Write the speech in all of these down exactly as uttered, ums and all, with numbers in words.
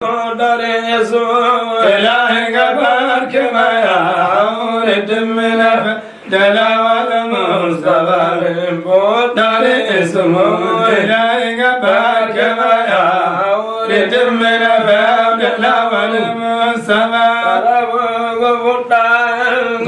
Dare su ilahi gabar ke maya aure dimmina dala wal mustafa dare su ilahi gabar ke maya aure dimmina dala wal mustafa.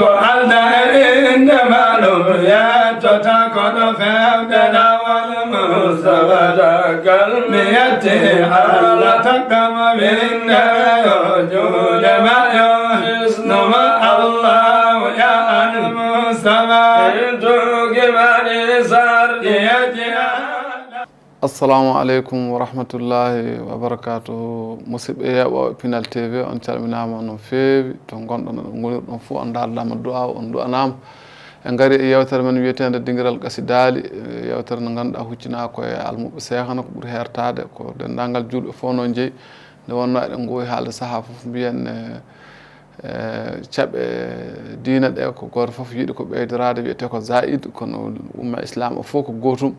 Ko Allah e innde maɗum yettota kono fewde lawol Mustafa daggal mi yetti Allah tokkam winde yo juuɗe ma yo hisnuma Allah ya al Mustafa. Min tuugi mani sarɗi yetti Allah. Assalamu aleykum wa rahmatullahi wa barakatuhu. Musidɓe yeeɓooɓe Pinal T V, on calminaama no feewi. To ngonɗon, ɗo ngonirɗon fof, on ndaaldaama du'a, on du'anaama. En ngari e yeewtere men wiyeteende Dingiral Qasidaali, e yeewtere nde ngannduɗaa huccinaaka ko e almuɓɓe seehana, ko ɓuri heertaade, ko denndaangal juulɓe fof no njeyi. Nde wonnoo eɗen ngoowi haalde sahaa fof, mbiyen, e, e, caɓe diina ɗe, ko gooto fof yiɗi ko ɓeydoraade, wiyetee ko zaid, kono umma Islaam o fof ko gootum.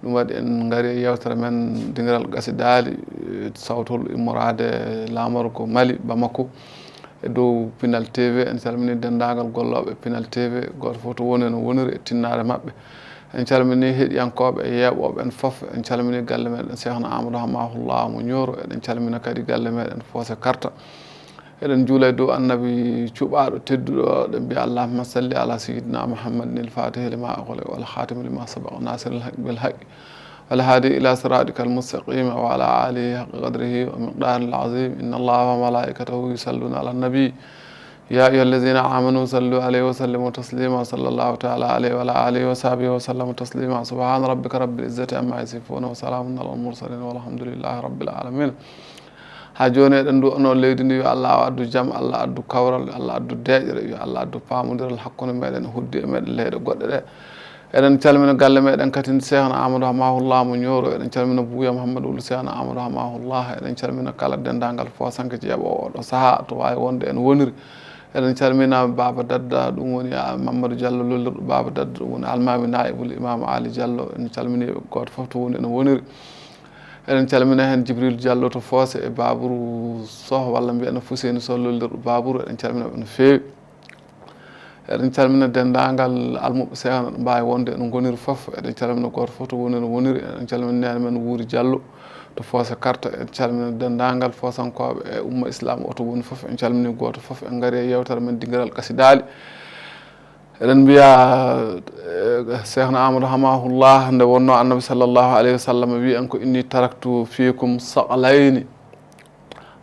Ɗum waɗi en ngari e yeewtere men Dingiral Qasidaali, e, sawtol immoraade laamorgo Mali, Bamako, e dow Pinal T V. En calminii denndaangal gollooɓe Pinal T V, gooto fof to woni no woniri e tinnaare maɓɓe. En calminii heɗiyankooɓe e yeeɓooɓe en fof. En calminii galle meɗen Seehna Amadou Hamahullah mo Ñooro. Eɗen calmina kadi galle meɗen Foose Karta. Eɗen njuula e dow Annabi cuɓaaɗo tedduɗo, eɗen mbiya: "Allahumma salli ala sayyidina Muhammadin il-fatihi lima ughliqa wal khatimi lima sabaqa nasiril haqqi bil haqqi wal hadi ila siratika al mustaqim wa ala alihi haqqa qadrihi wa miqdaril azim. Inna Allaha wa malaikatahu yusalluna ala nabi. Ya ayyuha allazina amanu sallu alayhi wa sallimu taslima. Sallallahu ta'ala alayhi wa ala alihi wa sahbihi wa sallam taslima. Subhana rabbika rabbil izzati amma yasifun wa salamun ala al mursalin walhamdulillahi rabbil alamin." Haa jooni eɗen ndu'anoo leydi ndi, yo Allah addu jam, Allah addu kawral, Allah addu deeƴre, yo Allah addu paamondiral hakkunde meɗen, huddi e meɗen leyɗe goɗɗe ɗe. Eɗen calmina galle meɗen katin Seehna Amadou Hamahullah mo Ñooro, eɗen calmina Buuya Mouhamadou Wul Seehna Amadou Hamahullah, eɗen calmina kala denndaangal Foosanke jeeɓoowo oɗo sahaa to waawi wonde en woniri. Eɗen calmina Baaba Dadda, ɗum woni, a, Mamadou Diallo lollirɗo Baaba Dadda, ɗum woni almaami naa'ibul Imam Ali Diallo, en calminii ɓe gooto fof to woni ene woniri. Eɗen calmina heen Jibril Diallo to Foose e Baburu Soh, walla mbiyen Fuseyni Soh lollirɗo Baburu, eɗen calmina ɓe no feewi. Eɗen calmina denndaangal almuɓɓe Seehna ɗo mbaawi wonde ene ngoniri fof. Eɗen calmina gooto fof to woni no woniri. Eɗen calmina neene men Wuuri Diallo to Foose Karta. En calmina denndaangal Foosankooɓe e umma Islaam o to woni fof. En calmini gooto fof. En ngari e yeewtere men Dingiral Qasidaali. Eɗen mbiya, eh, Seehna Amadou Hamahullah, nde wonnoo Annabi sallallahu alayhi wa sallam wi en ko: "Inni taraktu fiikum saqlayni,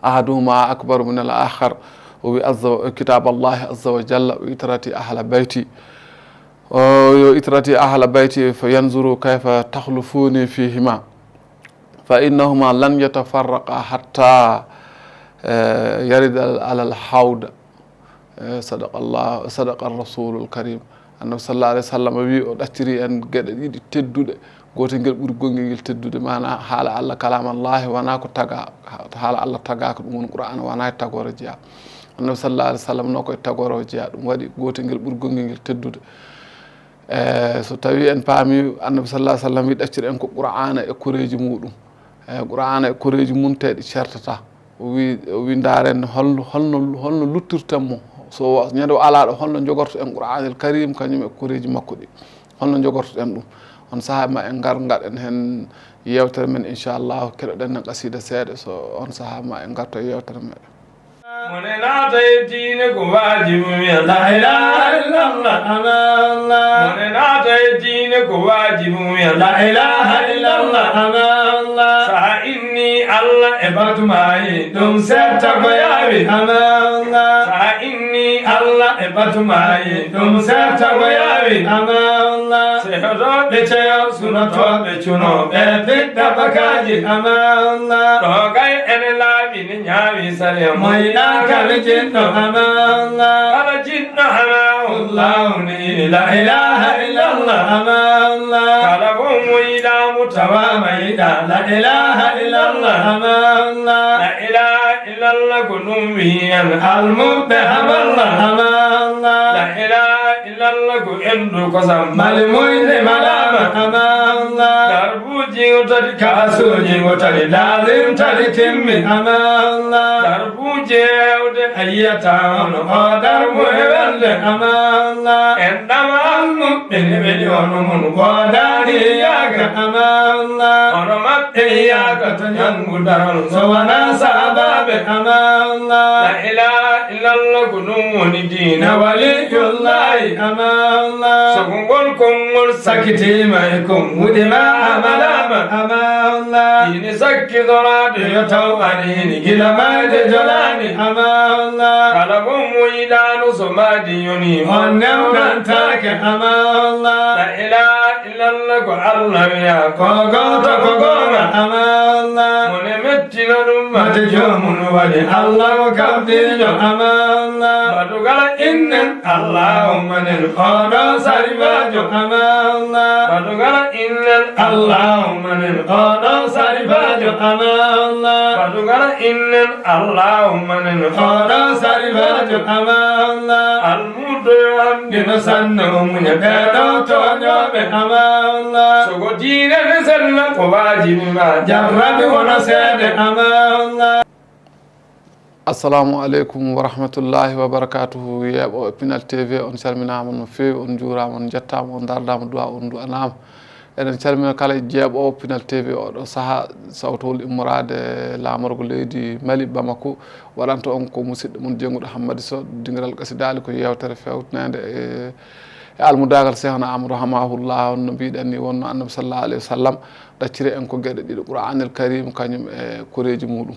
ahaduhuma akbaru min al akhar." O wi: "Azza wa, kitab Allahi azza wa jalla, wa itrati ahla bayti." O yo itrati ahla bayti, fa yanzuru kayfa takhlufuni fihima. Fa innahuma lan yatafarraqa hatta, eh, yarida ala al hawd. Eh, sadaqa Allah, sadaqa Rasulul Karim. Annabi sallallahu alayhi wa sallam wi, o ɗacciri en geɗe ɗiɗi tedduɗe. Gootel ngel ɓuri gonngel ngel teddude, maanaa haala Allah, kalaamallahi, wonaa ko tagaa, haala Allah tagaaka, ɗum woni Qur'aana, wonaa e tagoore jeyaa. Annabi sallallahu alayhi wa sallam no ko e tagoore o jeyaa, ɗum waɗi gootel ngel ɓuri gonngel ngel teddude. E, so tawii en paami, Annabi sallallahu alayhi wa sallam wi ɗaccir en ko Qur'aana e koreeji muuɗum. E, Qur'aana e koreeji mum tee ɗi ceertataa. O wi, o wi ndaaren holno, holno, holno luttirten mo. So wa-, ñande o alaa ɗo, holno njogorto en Qur'aanil Karim kañum e koreeji makko ɗi? Holno njogortoɗen ɗum? On sahaa ma en ngar, ngaɗen heen yeewtere men, inchallah, keɗoɗen en qasida seeɗa, so on sahaa ma en ngarto e yeewtere meɗen. Mone naata e diine ko waajibu wiya la ilaha illallah, amallah. Mone naata e diine ko waajibu wiya la ilaha illallah, amallah. Sa inni Allah e batumaayi, ɗum setta ko yaawi, amallah. Sa inni Allah e batumaayi, ɗum setta ko yaawi, amallah. Sehotooɓe ceyo, sunotooɓe cuno, ɓe fitta bakaaji, amallah. Ɗo kay ene laaɓi. Ina ñaawi sariya moyɗa kala jiɗɗo hama Allah. Kala jiɗɗo hama Allah ni la ilaha illallah hama Allah. Kala ko moyɗa mo tawama yiɗa la ilaha illallah hama Allah. La ilaha illallah ko ɗum wiyan almuɓɓe hama Allah hama Allah. La ilaha illallah ko enɗo kosam mali moyde malama hama Allah. Darbuji Jigo tati, kaasuuji ngo tati, laazim tati timmi, amaa Allah. Darbuuje heewde, a yiyata hono oo darbu e welde, amaa Allah. En ɗaɓɓaama moƴƴere weli hono mun woodaani yaaka, amaa Allah. Hono maɓɓe yaaka to ñanngu darol, so wanaa saabaaɓe, amaa Allah. La ilaaha illallah, ko ɗum woni diina waliyullaahi, amaa Allah. So ko ngol konngol sakitiima e konnguɗi maa, amalaama, amaa Allah. Diine sakkitoraaɗo yo taw aɗa hini gila maayde jolaani, amaa Allah. Kala ko mo yiɗaano so maayde yonii, on newnantaake, amaa Allah. La ilaaha illallah, ko Allah wiya ko gooto, ko goonga, amaa Allah. Mo ne mettina ɗum, mate joomum waɗi Allah ko kamɗiijo, amaa Allah. Batu kala innen, Allahumma nen, oɗo sarifaajo, amaa Allah. Batu kala innen, Allahumma nen, oɗo sarifaajo, amaa Allah. Batu kala innen, Allahumma nen, oɗo sarifaajo, amaa Allah. Almuudo yo hamdi no sanna, o muña ɓeeɗo tooñooɓe, amaa Allah. So ko diine ne senna, ko waajibi ma jarrabi wona seede, amaa Allah. Assalamu aleykum wa rahmatullahi wa barakatuhu. Yeeɓooɓe Pinal T V, on calminaama no feewi, on njuuraama, on njettaama, on ndardaama, duwaa on du'anaama. Eɗen calmina kala jeeɓoowo Pinal T V oɗo sahaa, sawtowol immoraade laamorgo leydi Mali, Bamako. Waɗanta on ko musidɗo mon Jennguɗo Hammadi Sow, dingiral qasidaali, ko yeewtere feewtanaande e, e almudaagal Seehna Amadou Hamahullah, on no mbiɗen ni wonno Annabi sallallahu alayhi wa sallam, ɗacciri en ko geɗe ɗiɗo, Qur'aanil Karim kañum e koreeji muɗum.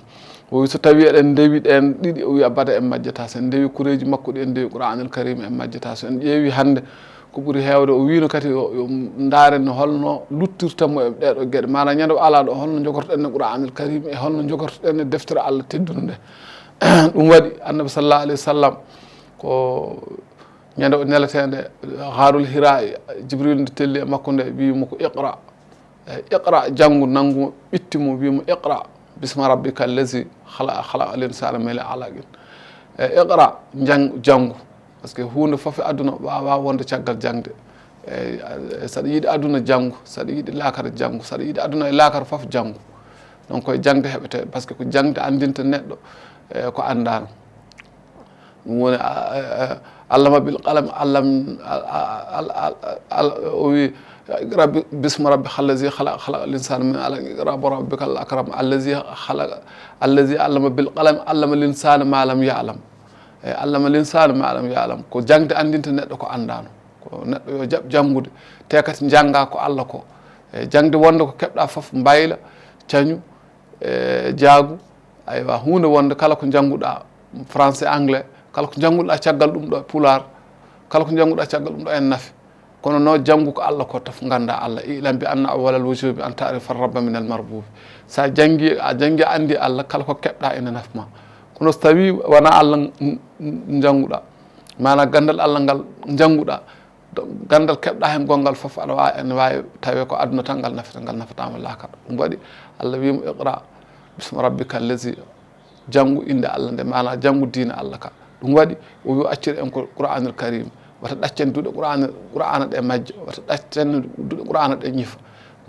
O wi, so tawi eɗen ndewi ɗeen ɗiɗi, o wi, abada en majjata. So en ndewi koreeji makko ɗi, en ndewi Qur'aanil Karim, en majjata. So en ƴeewi hannde ko ɓuri heewde, o wiino kadi yo, yo ndaaren no holno luttirta mo e ɗeeɗo geɗe. Maanaam ñande o alaa ɗo, holno jogortoɗen e Qur'aanil Karim e holno jogortoɗen e deftere Allah teddunde nde. Ɗum waɗi Annabi sallallahu alayhi wa sallam ko ñande o neleteende Ghaarul Hiraa, Jibril nde telli e makko nde, wi'i mo ko iqra. E, iqra, janngu, nanngu mo, ɓitti mo, wi'i mo, iqra bisma rabbika allazi khalaqa, khalaqa al-insana min alaqin. E, iqra, jang-, janngu. Parce que huunde fof e aduna waawaa wonde caggal jaŋde. E, a-, saɗa yiɗi aduna, janngu. Saɗa yiɗi laakara, janngu. Saɗa yiɗi aduna e laakara fof, janngu. Donc, ko e jaŋde heɓetee, parce que ko jaŋde anndinta neɗɗo, e, ko anndaano. Ɗum woni, a, a, a, allama bil qalam, allam, al, al, al, al, al, o wi, "Iqra bi-, bismi rabbika allazi khalaq, khalaqa al insana min alaq, iqra bi rabbikal akram, allazi khalaq, allazi allama bil qalam, allama al insana ma lam ya'lam." E, allama al insana ma lam ya'lam. Ko jaŋde anndinta neɗɗo ko anndaano. Ko neɗɗo yo jaɓ janngude, te kadi njannga ko Allah ko. E, jaŋde wonde ko keɓɗa fof, mbayla, cañu, e, jaagu, aywa, huunde wonde kala ko njannguɗa, français, anglais, kala ko njannguɗa caggal ɗum ɗo, pulaar, kala ko njannguɗa caggal ɗum ɗo ene nafi. Kono no janngu ko Allah ko, taf ngannda Allah. I'lam bi anna awwalal wujubi an ta'rifa rabba minal marbubi. Sa janngi, a janngi, a anndi Allah, kala ko keɓɗa ene nafma. Kono so tawi wona Allah n-, n-, njannguɗa, maanaam ganndal Allah ngal njannguɗa, to ganndal keɓɗa heen gonngal fof, aɗa waawi, ene waawi tawee ko aduna tan ngal nafata, ngal nafataama laakara. Ɗum waɗi Allah wiima, "Iqra bismi rabbika allazi." Janngu innde Allah nde, maanaa janngu diina Allah ka. Ɗum waɗi o wi, o acciri en ko Qur'aanul Karim. Wata ɗaccen duɗe Qur'aana, Qur'aana ɗe majja, wata ɗaccen duɗe Qur'aana ɗe ñifa.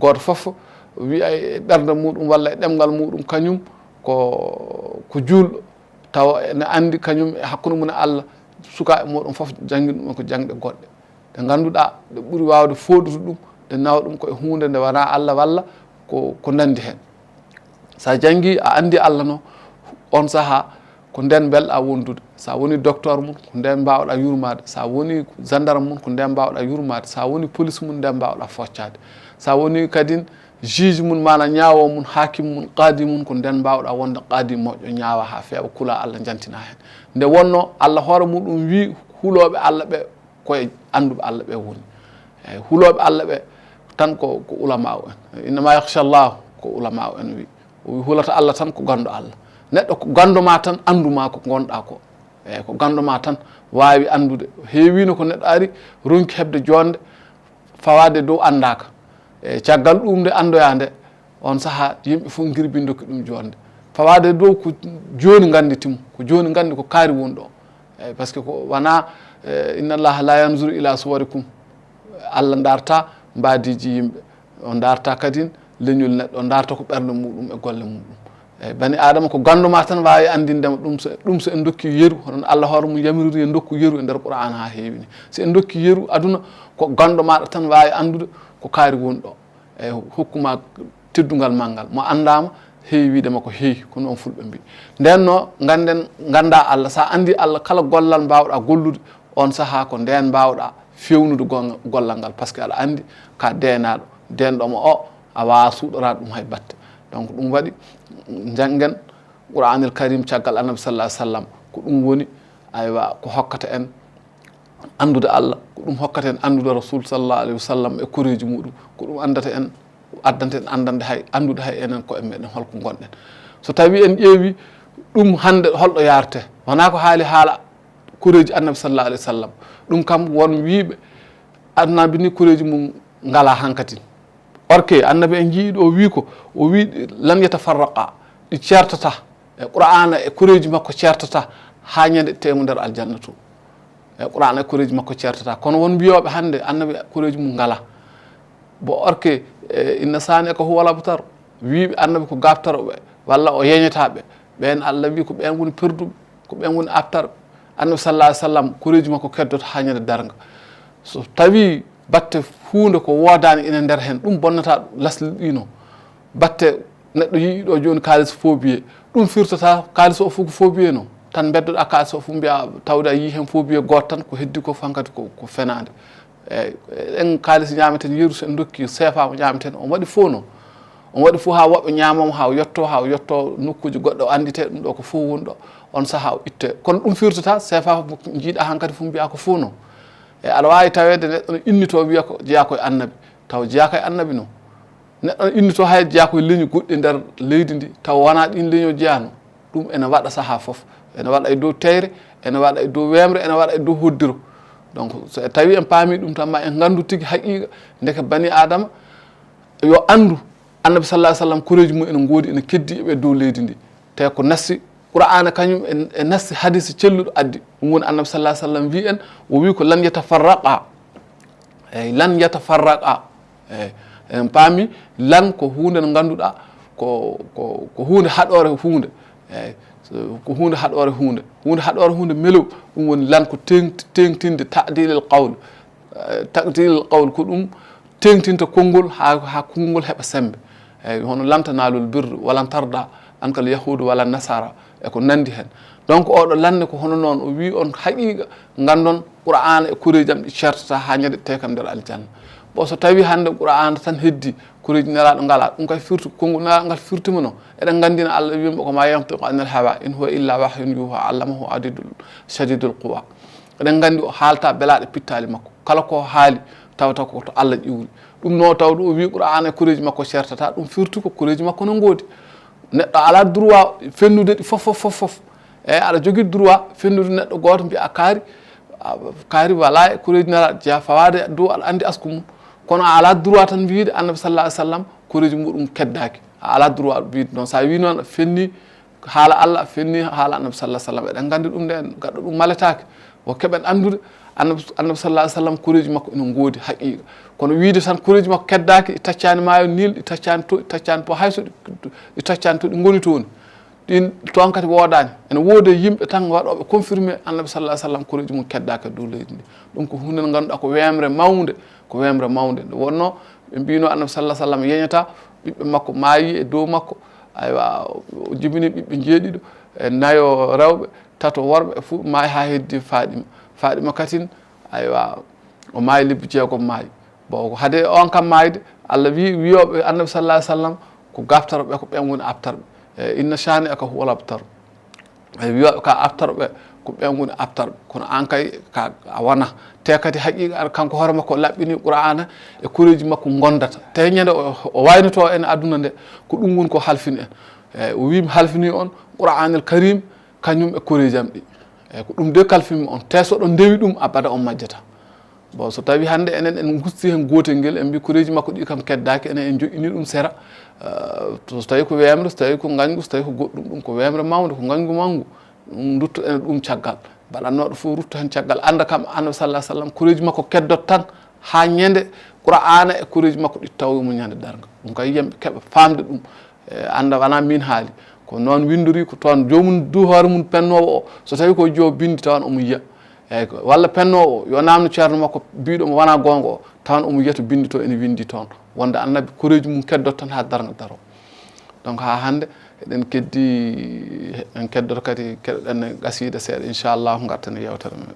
Gooto fof wiya e ɓernde muɗum walla e ɗemngal muɗum kañum ko, ko juulɗo, tawa ene anndi kañum e hakkunde mum e Allah, sukaaɓe muɗum fof janngi ɗum ko jaŋde goɗɗe. Ɗe ngannduɗaa, ɗe ɓuri waawde fooɗude ɗum, ɗe nawa ɗum ko e huunde nde wonaa Allah walla ko, ko nanndi heen. So a janngii, a anndii Allah noon, oon sahaa, ko ndeen mbelɗaa wondude. So a wonii docteur mum, ko ndeen mbaawɗaa yurmaade. So a wonii gendarme mum, ko ndeen mbaawɗaa yurmaade. So a wonii police mum, ndeen mbaawɗaa foccaade. So a wonii kadi juge mum, maanaa ñaawoowo mum, haakim mum, qaadi mum, ko ndeen mbaawɗaa wonde qaadi moƴƴo, ñaawaa haa feewa, kulaa Allah, njantinaa heen. Nde wonnoo, Allah hoore muɗum wii hulooɓe Allah ɓe, ko e annduɓe Allah ɓe woni. Eey, hulooɓe Allah ɓe tan ko, ko ulamaaw en. "Innama yakhsha Allah," ko ulamaaw en wi. O wi, "Hulata Allah tan ko ganndo Allah." Neɗɗo ko ganndo ma tan, anndu ma ko ngonɗaa ko. Eey, ko ganndo ma tan waawi anndude. Heewiino ko neɗɗo ari, ronki heɓde joonde, fawaade dow anndaaka. Eey, caggal ɗum nde anndoyaa nde, oon sahaa, yimɓe fof ngirbi, ndokki ɗum joonde. Fawaade dow ko jooni nganndi tim, ko jooni nganndi ko kaari woni ɗo. Eey, parce que ko wonaa, eh, "Inna Allaha la yanzuru ila suwarikum." Allah ndaarta mbaadiiji yimɓe. O ndaarta kadi leñol neɗɗo, ndaarta ko ɓernde muɗum e golle muɗum. Eyi, bani Aadama ko ganndo ma tan waawi anndindema ɗum. So, ɗum so en ndokki yeru, hono no Allah hoore mum yamiriri en ndokku yeru e nder Qur'aana haa heewi ni. So en ndokki yeru aduna, ko ganndo maaɗa tan waawi anndude ko kaari woni ɗo. Eyi, hokkuma teddungal manngal. Mo anndaama, heewi wiide ma ko heewi, ko noon fulɓe mbii. Ndeen no, ngannden, ngannda Allah. So a anndi Allah, kala gollal mbaawɗa gollude, on sahaa ko ndeen mbaawɗa fewnude gon-, gollal ngal, par ce que aɗa anndi ka deenaaɗo, deenɗo ma o, a waawaa suuɗoraade ɗum hay batte. Donc ɗum waɗi, njanngen Qur'aanil Karim caggal Annabi sallallahu alaihi wasallam, ko ɗum woni, aywa, ko hokkata en anndude Allah, ko ɗum hokkata en anndude Rasul sallallahu alaihi wasallam e koreeji muɗum, ko ɗum anndata en, addanta en anndande hay, anndude hay enen koye meɗen holko ngonɗen. So tawi en ƴeewi ɗum hannde holɗo yaarte, wonaa ko haali haala koreeji Annabi sallallahu alaihi wasallam. Ɗum kam won wiiɓe Annabi ni koreeji mum ngala hankadi. Or que Annabi en jii ɗo wi ko, o wi lan yatafarraqa, ɗi ceertata. E Qur'aana e koreeji makko ceertata haa ñande teemu nder aljanna to. E Qur'aana e koreeji makko ceertata. Kono won mbiyooɓe hannde Annabi koreeji mum ngala. Bo or que, e, inna saani'aka huwal abtar. Wiiɓe Annabi ko gabtaroɓe, walla o yeñata ɓe. Ɓeen Allah wi ko ɓeen woni perduɓe, ko ɓeen woni abtarɓe. Annabi sallallahu alaihi wasallam, koreeji makko keddoto haa ñande darnga. So tawi batte huunde ko woodaani ina nder heen, ɗum bonnata lasli ɗi no. Batte neɗɗo yi'i ɗo jooni kaalis faux billet, ɗum firtata kaalis o fof ko faux billet no. Tan mbeddoɗa kaalis o fof mbiya tawde a yii heen faux billet gooto tan, ko heddi ko fof hankadi ko, ko fenaande. Eyi, eɗen kaalis ñaameten yeru, so en ndokki seefa mo ñaameten, on waɗi fof no. On waɗi fof haa woɓɓe ñaamamo, haa o yetto, haa o yetto nokkuuji goɗɗe o anndite, ɗum ɗo ko fof woni ɗo. On sahaa o itte. Kono ɗum firtata, seefa mo jiiɗa hankadi fof mbiya ko fof no. E aɗa waawi taweede neɗɗo no innito wiya ko jeyaa ko e Annabi, taw jeyaaka e Annabi no. Neɗɗo no innito hay jeyaa ko e leñi goɗɗi nder leydi ndi, taw wonaa ɗiin leño jeyaano. Ɗum ene waɗa sahaa fof. Ene waɗa e dow teyre, ene waɗa e dow weemre, ene waɗa e dow hoddiro. Donc, so tawi en paami ɗum tan, ma en nganndu tigi haqiiqa, ndeke bani Aadama yo anndu Annabi sallallahu alaihi wasallam, koreeji mum ene ngoodi, ene keddi e ɓe dow leydi ndi. Te ko nassi Qur'aana kañum e, e nassi hadisi celluɗo addi. Ɗum woni Annabi sallallahu alaihi wasallam wi en, o wi ko lan yatafarraqa. Eyi, lan yatafarraqa. Eyi, en paami lan ko huunde nde ngannduɗaa ko, ko, ko huunde haɗoore huunde. Eyi, so, ko huunde haɗoore huunde. Huunde haɗoore huunde melew, ɗum woni lan ko teeŋti-, teeŋtinde ta'dilil qawl. Eh, ta'dilil qawl ko ɗum teeŋtinta konngol haa, haa konngol heɓa semmbe. Eyi, hono lan tanaalul birra walan tarda ankal yahuudu wala nasaara e ko nanndi heen. Donc, oɗo lan ne ko hono noon, o wi on haqiiqa, nganndon Qur'aana e koreeji am ɗi ceertata haa ñande te kam nder aljanna. Bon, so tawi hannde Qur'aana tan heddi, koreeji Nelaaɗo ngala, ɗum kay firti, konngol Nelaaɗo ngal firtima no. Eɗen nganndi no Allah wi mo ko ma yantiqu anil hawa, in huwa illa wahyun yuha, allamahu adidul, shadidul quwa. Eɗen nganndi o haalta belaaɗe pittaali makko. Kala ko haali, tawata ko to Allah ƴiwri. Ɗum no tawde o wi Qur'aana e koreeji makko ceertata, ɗum firti ko koreeji makko no ngoodi. Neɗɗo alaa droit fennude ɗi fof, fof, fof, fof. Eyi, aɗa jogii droit fennude neɗɗo gooto, mbiya kaari, a, kaari wala e koreeji Nelaaɗo jeya fawaade dow, aɗa anndi asku mum. Kono a alaa droit tan wiide Annabi sallallahu alaihi wasallam koreeji muɗum keddaaki. A alaa droit wiide noon. So a wi noon a fenni haala Allah, a fenni haala Annabi sallallahu alaihi wasallam. Eɗen nganndi ɗum nde en gaɗɗo ɗum maletaake. Ko keɓen anndude Annabi, Annabi sallallahu alaihi wasallam koreeji makko ene ngoodi haqiiqa. Kono wiide tan koreeji makko keddaaki, ɗi taccaani maayo Niil, ɗi taccaani to, ɗi taccaani po, hay so ɗi, ɗi taccaani to ɗi ngoni toon. Ɗin toon kadi woodaani. Ene woodi yimɓe tan waɗooɓe confirmé Annabi sallallahu alaihi wasallam koreeji mum keddaaki e dow leydi ndi. Ɗum ko huunde nde ngannduɗaa ko weemre mawnde, ko weemre mawnde. Nde wonnoo ɓe mbiyno Annabi sallallahu alaihi wasallam yeñata ɓiɓɓe makko maayi e dow makko. Aywa, o jibini ɓiɓɓe njeeɗiɗo, e nayo rewɓe, tato worɓe, e fuu maayi haa heddi Faaɗima. Faaɗima katin, aywa, o maayi lebbi jeegom maayi. Bon, ko hade on kam maayde, Allah wi, wiyooɓe Annabi sallallahu alaihi wasallam ko gabtaroɓe, ko ɓen woni abtarɓe. E, inna shani'aka huwal abtar. E, wiyooɓe ka abtarɓe, ko ɓen woni abtarɓe. Kono an kay, ka a wona. Te kadi haqiqa an kanko hoore makko laɓɓini Qur'aana e koreeji makko ngondata. Te ñande o, o waynoto en aduna nde, ko ɗum woni ko halfini en. E, o wi mi halfini on Qur'aanal Karim, kañum e koreeji am ɗi. E, ko ɗum de kalfimi on. Te so ɗon ndewi ɗum, abada on majjata. Bon, so tawi hannde enen en ngusti heen gootel ngel, en mbi koreeji makko ɗi kam keddaaki, enen en joƴƴini ɗum sera. Eh, to, so tawi ko weemre, so tawi ko ngañgu, so tawi ko goɗɗum, ɗum ko weemre mawnde, ko ngañgu mawngu. Ɗum ndutto enen ɗum caggal. Baɗannooɗo fof rutto heen caggal. Annda kam, Annabi sallallahu alaihi wasallam, koreeji makko keddot tan, Haa ñande Qur'aana e koreeji makko ɗi tawoyi mo ñande darnga. Ɗum kay yimɓe keɓa faamde ɗum. E, annda wonaa miin haali. Ko noon winndori, ko toon joomum du hoore mum pennoowo o. So tawii ko jo binndi tawan omo yiya. Eeyi, ko, walla pennoowo o, yo naamno ceerno makko biyɗo mo wonaa goonga o, tawan omo yiya to binndi to ene winndi toon. Wonde Annabi koreeji mum keddot tan haa darnga daro. Donc haa hannde eɗen keddi, en keddoto kadi keɗoɗen qasiida seeɗa, inchallah, ngarten e yeewtere men.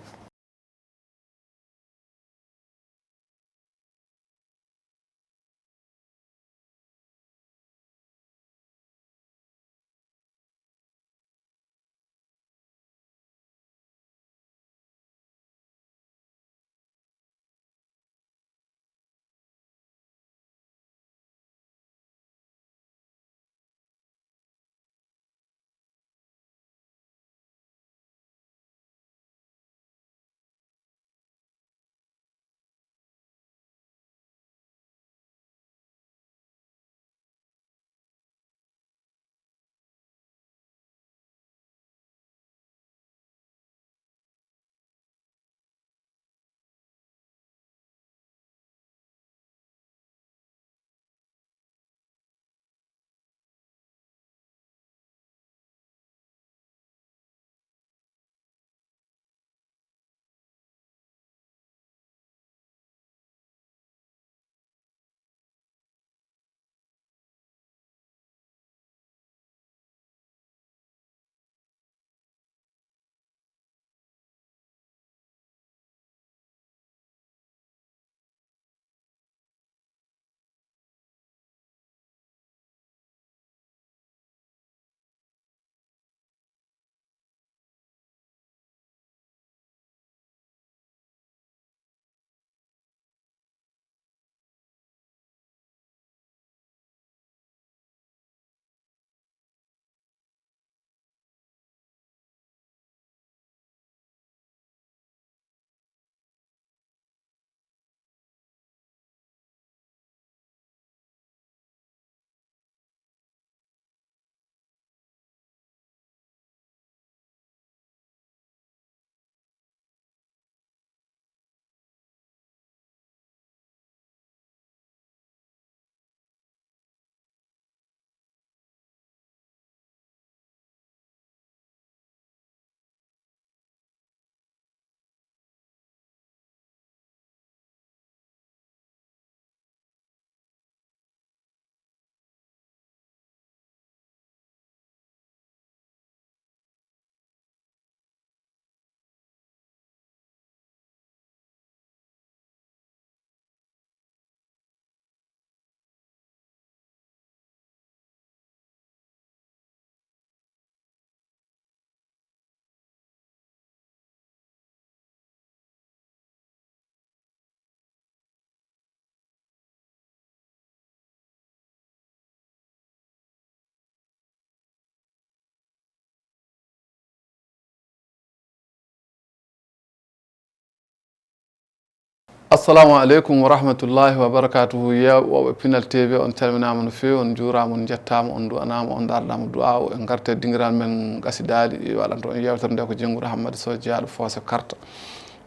Assalamu aleykum wa rahmatullahi wa barakatuhu. Yeewɓe Pinal T V, on calminaama no feewi, on njuuraama, on njettaama, on du'anaama, on ndaardaama du'a o. En ngarta e dingiral men qasidaali, waɗanto on yeewtere nde ko Jennguuru Hammadi Soh, jeyaaɗo Foose Karta.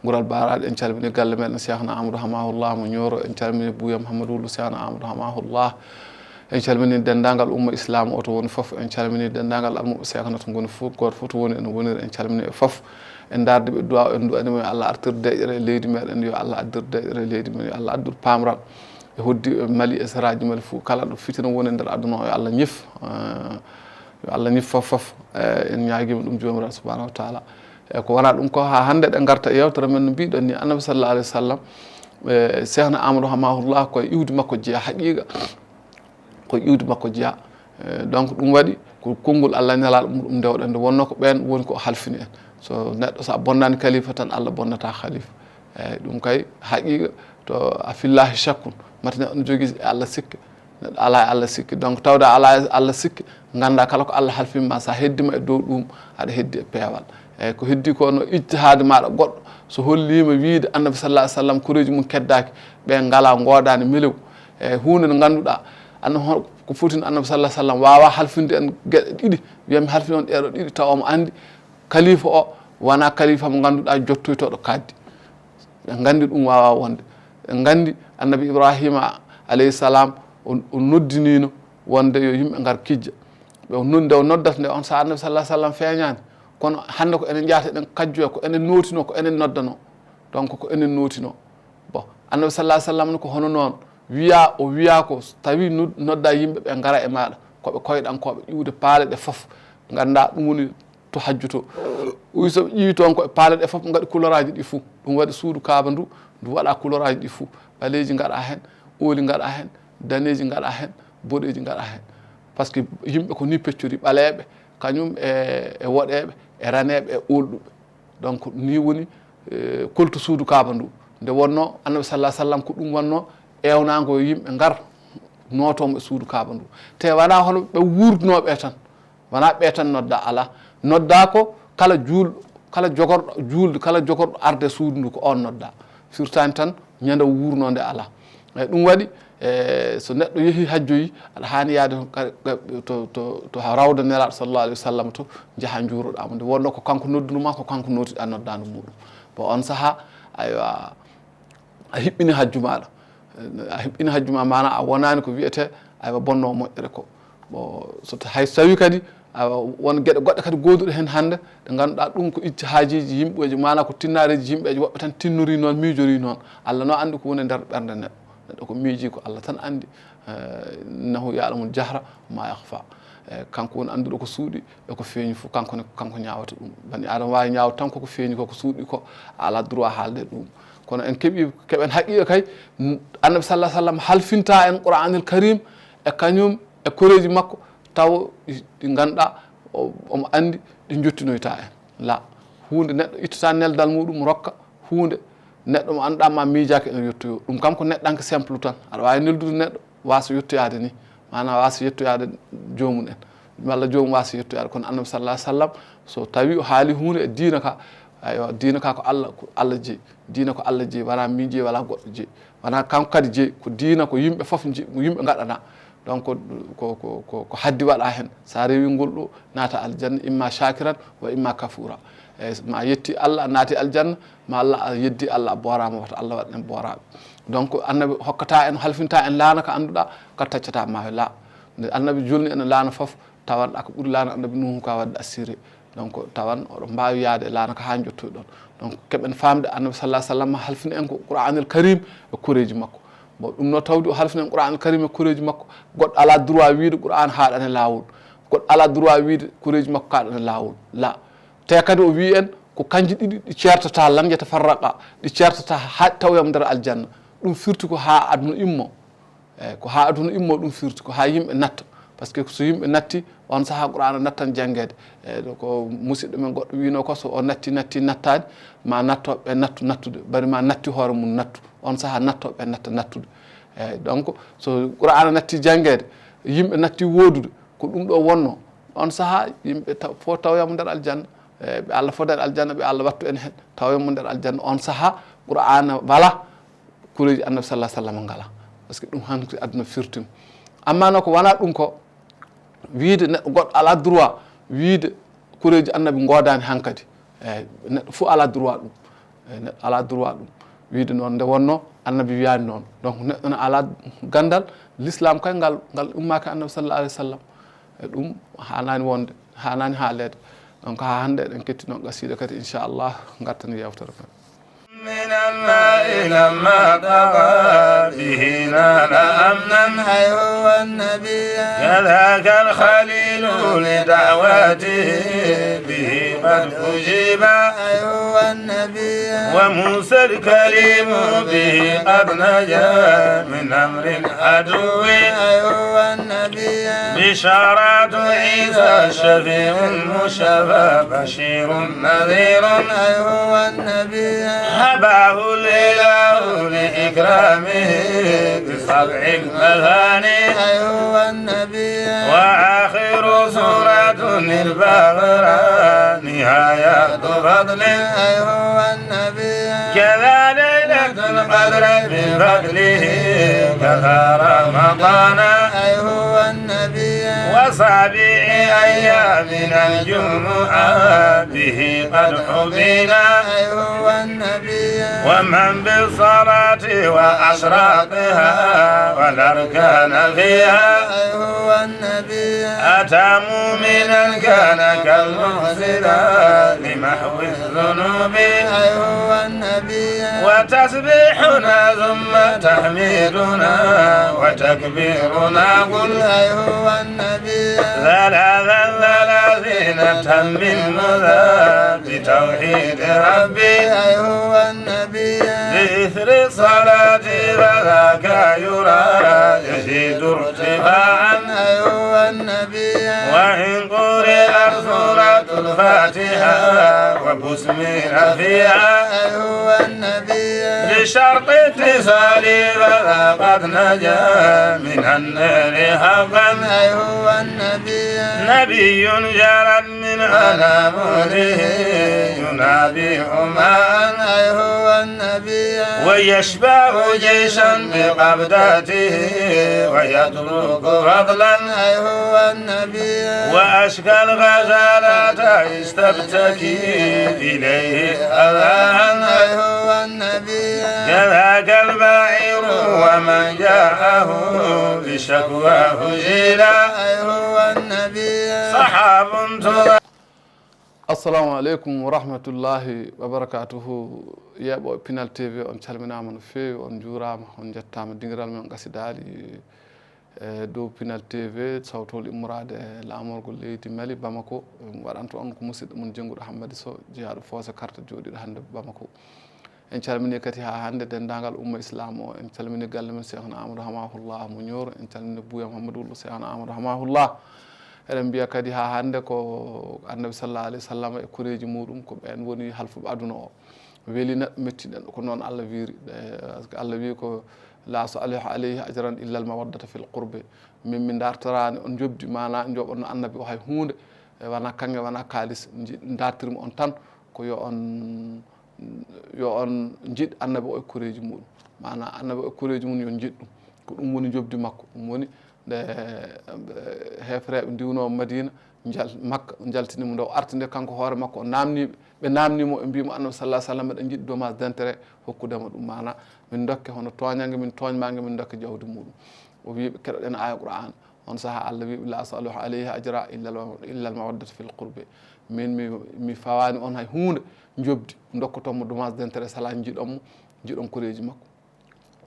Ngural Baaraaɗo, en calmini galle meɗen Cheikhna Amadou Hamahullah mo Ñooro, en calmini Buuya Mouhamadou Wulu Cheikhna Amadou Hamahullah. En calmini denndaangal umma Islaam o to woni fof, en calmini denndaangal almuɓɓe Cheikhna to ngoni fof, gooto fof to woni ene woniri, en calmini ɓe fof. En ndaardi ɓe du'a, en du'ani mo yo Allah artir deƴƴere e leydi meɗen, yo Allah artir deƴƴere e leydi men, yo Allah artir paamral e hoddi e Mali e saraaji Mali fof, kala ɗo fitina woni e nder aduna o, yo Allah ñif, eh, yo Allah ñif fof fof. Eh, en ñaagiima ɗum Joomiraaɗo subhanahu wa taala. E ko wonaa ɗum ko haa hannde ɗe ngarta e yeewtere men no mbiɗon ni, Annabi sallallahu alayhi wa sallam, eh, Cheikhna Amadou Hamahullah ko e iwdi makko jeyaa haqiiqa, ko e iwdi makko jeyaa. Eh, donc ɗum waɗi ko konngol Allah e Nelaaɗo mum ɗum ndewɗen nde wonnoo ko ɓeen woni ko halfini en. So neɗɗo so a bonnaani kalifa tan Allah bonnata khalifa. Eeyi, ɗum kay haqiiqa to a fillahi shakkun, mate neɗɗo ne jogii e Allah sikke, neɗɗo alaa e Allah sikke. Donc tawde a alaa e Allah sikke, ngannda kala ko Allah halfini ma, so a heddima e dow ɗum, aɗa heddi e peewal. Eeyi, ko heddi ko no ijtihaadi maaɗa goɗɗo, so holliima wiide Annabi sallallahu alaihi wasallam koreeji mum keddaaki, ɓe ngalaa, ngoodaani melew. Eeyi, huunde nde ngannduɗaa, anna hon-, ko fotini Annabi sallallahu alaihi wasallam waawaa halfinde en geɗe ɗiɗi, wiya mi halfini on ɗeeɗo ɗiɗi, tawa omo anndi kalifa o wonaa kalifa mo ngannduɗaa jottoytooɗo kaaddi. Ɓe nganndi ɗum waawaa wonde. En nganndi annabi Ibrahima alayhi salam, o, o noddiniino wonde yo yimɓe ngar kijja. Ɓe o noddi, nde o noddata nde, on sahaa annabi sallallahu alaihi wasallam feeñaani. Kono hannde ko enen njaata eɗen kajjoya, ko enen nootinoo, ko enen noddanoo. Donc ko enen nootinoo. Bon, annabi sallallahu alaihi wasallam ko hono noon. Wiya, o wiya ko tawi nod-, nodda yimɓe ɓe ngara e maaɗa. Ko ɓe koyɗankooɓe ƴiwde paale ɗe fof. Ngannda ɗum woni to hajju to. Uy so ƴiwi toon ko e paale ɗe fof ngaɗi couleur aji ɗi fuu. Ɗum waɗi suudu Kaaba ndu, ndu waɗa couleur aji ɗi fuu. Ɓaleeji ngaɗa heen, ooli ngaɗa heen, daneeji ngaɗa heen, boɗeeji ngaɗa heen. Parce que yimɓe ko ni peccori, ɓaleeɓe, kañum e, e woɗeeɓe, e raneeɓe, e oolɗuɓe. Donc ni woni, eh, koltu suudu Kaaba ndu. Nde wonno annabi sallallahu alaihi wasallam ko ɗum wonno ewnaango yo yimɓe ngar nootoomo e suudu Kaaba ndu. Te wona hono ɓe wuurdunooɓe tan. Wona ɓe tan nodda, alaa. Nodda ko kala juulɗo, kala jogorɗo juulde, kala jogorɗo arde suudu ndu ko on nodda. Firtaani tan ñande o wuurnoo nde alaa. Eyi, ɗum waɗi, e, so neɗɗo yehi hajjoyi, aɗa haani yaade to, to, to, to rawda Nelaaɗo sallallahu alaihi wasallam to, njaha njuuroɗaa mo. Nde wonno ko kanko noddunoo ma, ko kanko nootiɗaa noddaandu muɗum. Bon, on sahaa, aywa, a hiɓɓini hajju maaɗa. A hiɓɓini hajju ma, maanaa a wonaani ko wiyetee, aywa, bonnoo moƴƴere ko. Bon, so ta-, hay so tawii kadi, aywa, won geɗe goɗɗe kadi gooduɗe heen hannde, ɗe ngannduɗaa ɗum ko ijtihaajiiji yimɓeeji, maanaa ko tinnaareeji yimɓeeji, woɓɓe tan tinnorii noon, miijorii noon. Allah noon anndi ko woni e nder ɓernde neɗɗo. Neɗɗo ko miiji ko Allah tan anndi. Eh, innahu ya'lamul jahra ma yakhfa. Eh, kanko woni annduɗo ko suuɗi e ko feeñi fof, kanko ne, kanko ñaawata ɗum. Bani Aadama waawi ñaawde tan koko feeñi, koko suuɗi ko, a alaa droit haalde ɗum. Kono en keɓii, keɓen haqiiqa kay, n-, Annabi sallallahu alaihi wasallam halfinta en Qur'anil Karim e kañum e koreeji makko, taw ɗi, ɗi ngannduɗaa o, omo anndi ɗi njottinoyta en. La, huunde neɗɗo ittata neldal muɗum rokka huunde, neɗɗo mo annduɗaa ma miijaaki ene yettoyo. Ɗum kam ko neɗɗanke simple tan. Aɗa waawi neldude neɗɗo, waasa yettoyaade ni. Maanaa waasa yettoyaade joomum en. Walla joomum waasa yettoyaade. Kono Annabi sallallahu alaihi wasallam, so tawi o haali huunde e diina ka, aywa, diina ka ko Allah, ko Allah jeyi. Diina ko Allah jeyi, wonaa min jeyi, wala goɗɗo jeyi. Wonaa kanko kadi jeyi. Ko diina ko yimɓe fof jeyi, ko yimɓe ngaɗana. Donc, ko, ko, ko, ko haddi waɗa heen. So a rewi ngol ɗo, naata aljanna, imma shakiran wa imma kafura. E, ma yetti Allah, a naati aljanna, ma Allah a yeddi Allah, a booraama, wata Allah waɗ en booraaɓe. Donc, Annabi hokkata en, halfinta en laana ka annduɗaa, ka taccata ma la. Nde Annabi julni en laana fof, tawan ɗa ko ɓuri laana Annabi Nuhu ka waɗde assuré. Donc, tawan oɗo mbaawi yaade e laana ka haa njottoy ɗon. Donc, keɓen faamde Annabi sallallahu alaihi wasallam halfini en ko Qur'anil Karim e koreeji makko. Bon, ɗum no tawdi o halfini en Qur'anil Karim e koreeji makko. Goɗɗo alaa droit wiide Qur'an haaɗani laawol. Goɗɗo alaa droit wiide koreeji makko kaaɗani laawol. La. Te kadi o wii en ko kanji ɗiɗi ɗi ceertata, lan yatafarraqa, ɗi ceertata haa tawya mo nder aljanna. Ɗum firti ko haa aduna immo. Eyi, ko haa aduna immo ɗum firti, ko haa yimɓe natta. Parce que so yimɓe natti, on sahaa Qur'aana nattan janngeede. Eyi, ɗo ko musidɗo men goɗɗo wiino ko, so o natti, natti, nattaani, ma natto ɓe nattu nattude. Bari ma natti hoore mum nattu. On sahaa natto ɓe natta nattude. Eyi, donc, so Qur'aana natti janngeede, yimɓe natti woodude, ko ɗum ɗo wonno. On sahaa yimɓe taw, fof tawya mo nder aljanna. Eyi, ɓe Allah fof nder aljanna, ɓe Allah wattu en heen. Tawya mo nder aljanna. On sahaa Qur'aana wala, koreeji Annabi sallallahu alaihi wasallam ngala. Parce que ɗum hanki aduna firtima. Amma no ko wona ɗum ko, wiide neɗɗo goɗɗo alaa droit wiide koreeji Annabi ngodaani hankadi. Eyi, neɗɗo fof alaa droit ɗum. Eyi, neɗɗo alaa droit ɗum. Wiide noon nde wonno Annabi wiyaani noon. Donc, neɗɗo no alaa gandal, l'islam kay ngal, ngal ummaaki Annabi sallallahu alaihi wasallam. E ɗum haanaani wonde, haanaani haaleede. Donc, haa hannde eɗen kettino qasida kadi, inchallah, ngartani yewtere men. من الماء لما طغى به نال أمنا، أي هو النبي. كذاك الخليل لدعوته به قد أجيب، أي هو النبي. وموسى الكليم به قد نجا من أمر العدو، أي هو النبي. بشارات عيسى الشفيع المشفى بشير نذير، أي هو النبي. هباه الإله لإكرامه بسبع المثاني، أي هو النبي. وآخر سورة البقرة نهاية فضل، أي هو النبي. كذا ليلة القدر من فضله، كذا رمضان، أي هو النبي. وسابع أيام الجمعة به قد حمينا، أي هو النبي. ومن بالصلاة وأشراطها والأركان فيها، أي هو النبي. أتى مؤمنا كان كالمحسن لمحو الذنوب، أي هو النبي. وتسبيحنا ثم تحميدنا وتكبيرنا قل، أي هو النبي. ثلاثا ثلاثين تمم مذا بتوحيد ربي، أي هو النبي. بإثر الصلاة فذاك يرى يزيد ارتفاعا، أي هو النبي. وإن قرئت سورة الفاتحة وبسم رفيعا، أي هو النبي. بشرط اتصال فذا قد نجا من النار حقا، أي هو النبي. نبي جرت من أنامله ينابيع ماء، أي هو النبي. ويشبع جيشا بقبضته ويترك فضلا، أي هو النبي. وأشكى الغزالة استبتكي إليه أذاها، أي هو النبي. كذاك البعير ومن جاءه بشكواه جيلا، أي هو النبي. سحاب ترى. Assalamu aleykum wa rahmatullahi wa barakatuhu. Yeeɓooɓe Pinal T V, on calminaama no feewi, on njuuraama, on njettaama dingiral men qasidaali e dow Pinal T V, sawtol immorade e laamorgol leydi Mali, Bamako. Waɗanto on ko musidɗo mon jennguɗo Hammadi Sow, jeyaaɗo Foose Karta, jooɗiiɗo hannde Bamako. En calminii kadi haa hannde denndaangal umma Islam o. En calminii galle men Cheikhna Amadou Hamahullah mo Nioro. En calminii Buya Mouhamadou Wullo Cheikhna Amadou Hamahullah. Eɗen mbiya kadi haa hannde ko Annabi sallallahu alayhi wa sallam e koreeji muɗum, ko ɓeen woni halfuɓe aduna o. Weli neɗɗo, metti neɗɗo, ko noon Allah wiiri. Eh, parce que Allah wii ko, "La as'aluka alayhi ajran illa al mawaddata fil qurbi." Min mi dartoraani on njoɓdi, maanaa njoɓonno Annabi o hay huunde, e wonaa kaŋŋe, wonaa kaalis, nji-, dartirmi on tan ko yo on, yo on njiɗ Annabi o e koreeji muɗum. Maanaa Annabi o e koreeji mum yo njiɗ ɗum. Ko ɗum woni njoɓdi makko. Ɗum woni nde, eh, heefereeɓe ndiwnoo Madina, njal-, Makka, njaltini mo nde o arti nde kanko hoore makko, o naamnii ɓe, ɓe naamnii mo, ɓe mbii mo, "Annabi sallallahu alayhi wa sallam, meɗen njiɗ dommages d'intérêt hokkude mo ɗum." Maanaa min ndokke hono tooñannge, min tooñ maa nge, min ndokke jawdi muɗum. O wii ɓe, "Keɗoɗen aaya Qur'aana." On sahaa Allah wii ɓe, "La as'aluka alayhi ajra illa al-, illa al mawaddata fil qurbi." Min mi, mi fawaani on hay huunde njoɓdi, ndokkoton mo dommages d'intérêt, salaa njiɗon mo, njiɗon koreeji makko.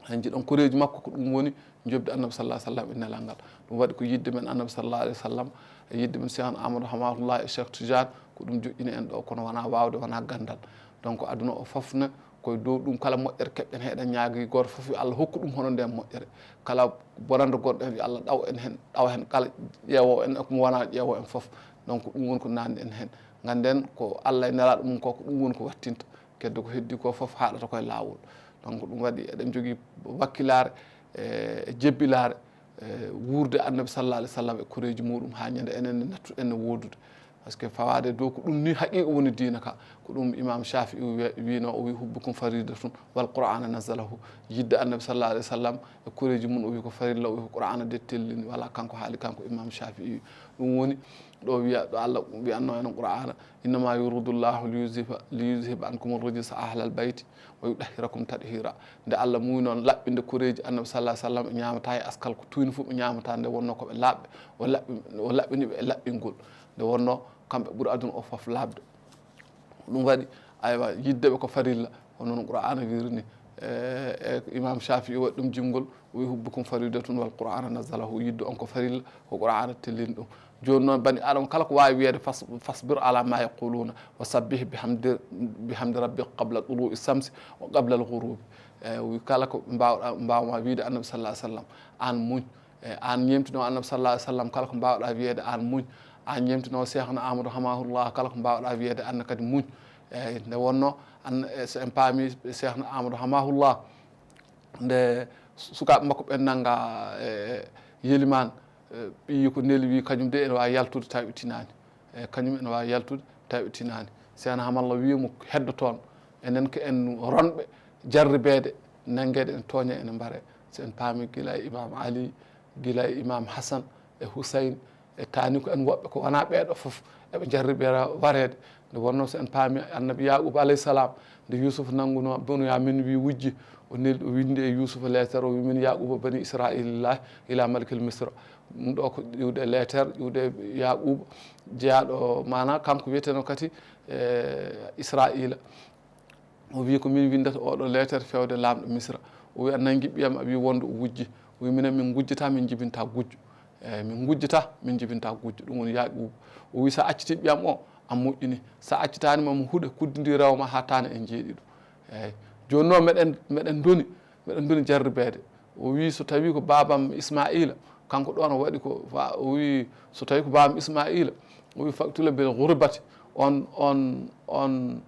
Hay njiɗon koreeji makko, ko ɗum woni njoɓdi Annabi sallallahu alayhi wa sallam e nelal ngal. Ɗum waɗi ko yiɗde men Annabi sallallahu alayhi wa sallam, e yiɗde men Cheikh Amadou Hamahullah e Cheikh Tidiane, ko ɗum joƴƴini en ɗo, kono wonaa waawde, wonaa ganndal. Donc, aduna o fof ne, ko e dow ɗum kala moƴƴere keɓɗen, heɗen ñaagi gooto fof yo Allah hokku ɗum hono nden moƴƴere. Kala bonannde gonɗo heen, yo Allah ɗaw en heen, ɗawa heen kala ƴeewoowo en e ko mo wonaa ƴeewoowo en fof. Donc, ɗum woni ko nanni en heen. Ngannden ko Allah e nelaaɗo mum ko, ko ɗum woni ko wattinta. Kedde ko heddi ko fof haaɗata koye laawol. Donc, ɗum waɗi eɗen njogii wakkilaare, e, e jebbilaare, e, wuurde Annabi sallallahu alayhi wa sallam e koreeji muɗum haa ñande enen ne nattuɗen ne woodude. Parce que fawaade dow ko ɗum ni haqiiqa woni diina ka. Ko ɗum Imam Shafi'i wi-, wiino, o wi, "Hubbukum faridatun wal Qur'ana nazzalahu." Yiɗde Annabi sallallahu alayhi wa sallam e koreeji mum, o wi ko farilla, o wi ko Qur'ana de tellini, wala kanko haali, kanko Imam Shafi'i. Ɗum woni ɗo wiya, ɗo Allah wiyanno en Qur'ana, "Innama yuridu Llahu liyuzhiba, liyuzhiba ankum ar-rijsa ahlal bayti wa yutahhirakum tathira." Nde Allah muuyi noon laɓɓinde koreeji Annabi sallallahu alayhi wa sallam, ɓe ñaamata e askal ko tuyni fof, ɓe ñaamata, nde wonno ko ɓe laaɓɓe, o laɓɓi, o laɓɓini ɓe e laɓɓingol. Nde wonno kamɓe ɓuri aduna o fof laaɓde. Ɗum waɗi, aywa, yiɗde ɓe ko farilla, hono no Qur'aana wiiri ni. E, e Imam Shafi'i waɗi ɗum jimgol, o wi, "Hubbukum faridatun wal Qur'aana nazzalahu." Yiɗde on ko farilla, ko Qur'aana tellini ɗum. Jooni noon, bani Aadama kala ko waawi wiyeede, fas-, fasbir ala ma yaquluna wa sabbih bihamdi, bihamdi rabbika qabla tulu'i shamsi wa qabla al-ghurubi. E, o wi kala ko mbaawɗa, mbaawma wiide Annabi sallallahu alayhi wa sallam, aan muñ. E, aan ñeemtinoo Annabi sallallahu alayhi wa sallam kala ko mbaawɗa wiyeede, aan muñ. Aan ñeemtinoo Cheikhna Amadou Hamahullah kala ko mbaawɗa wiyeede, aan kadi muñ. E, nde wonno, an-, e, so en paami Cheikhna Amadou Hamahullah, nde su-, sukaaɓe makko ɓen nannga, e, yelimaan, e, ɓiyi ko neli wi kañum de ene waawi yaltude tawi ɓe tinaani. E, kañum ene waawi yaltude tawi ɓe tinaani. Cheikhna Hamahullah wi mo, "Heddo toon, enen ko en ronɓe jarribeede, nanngeede ene tooña, ene mbaree." So en paami gila e Imam Ali, gila e Imam Hassan e Hussein, e taani ko en woɓɓe ko wonaa ɓeeɗo fof eɓe jarribira wareede. Nde wonnoo, so en paami, annabi Yaquba alayhi salam, nde Yusufa nanngunoo Bunyamin, wi wujji, o nel-, o winndi e Yusufa leetar, o wi: "Min Yaquba bani Israila ila malikil Misra." Ɗum ɗo ko iwde leetar, iwde Yaquba, jeyaaɗo, maanaa, kanko wiyeteno kadi, e, Israila. O wi: "Ko min winndata oɗo leetar fewde laamɗo Misra." O wi: "A nanngi ɓiyam, a wi wonde o wujji." O wi: "Minen min ngujjata, min njibinta gujjo." Eeyi, min ngujjata, min njibinta gujjo. Ɗum woni Yaquba. O wi: "So a accitii ɓiyam o, a moƴƴini. So a accitaani, ma mi huɗe kuddi ndi rewa ma haa taane en jeeɗiɗo." Eeyi. Jooni noon meɗen, meɗen ndoni, meɗen ndoni jarribeede. O wi: "So tawii ko baabam Ismaila, kanko ɗoon o waɗi ko fa-," o wi: "So tawii ko baabam Ismaila," o wi, "faktula bil gurbati, on, on, on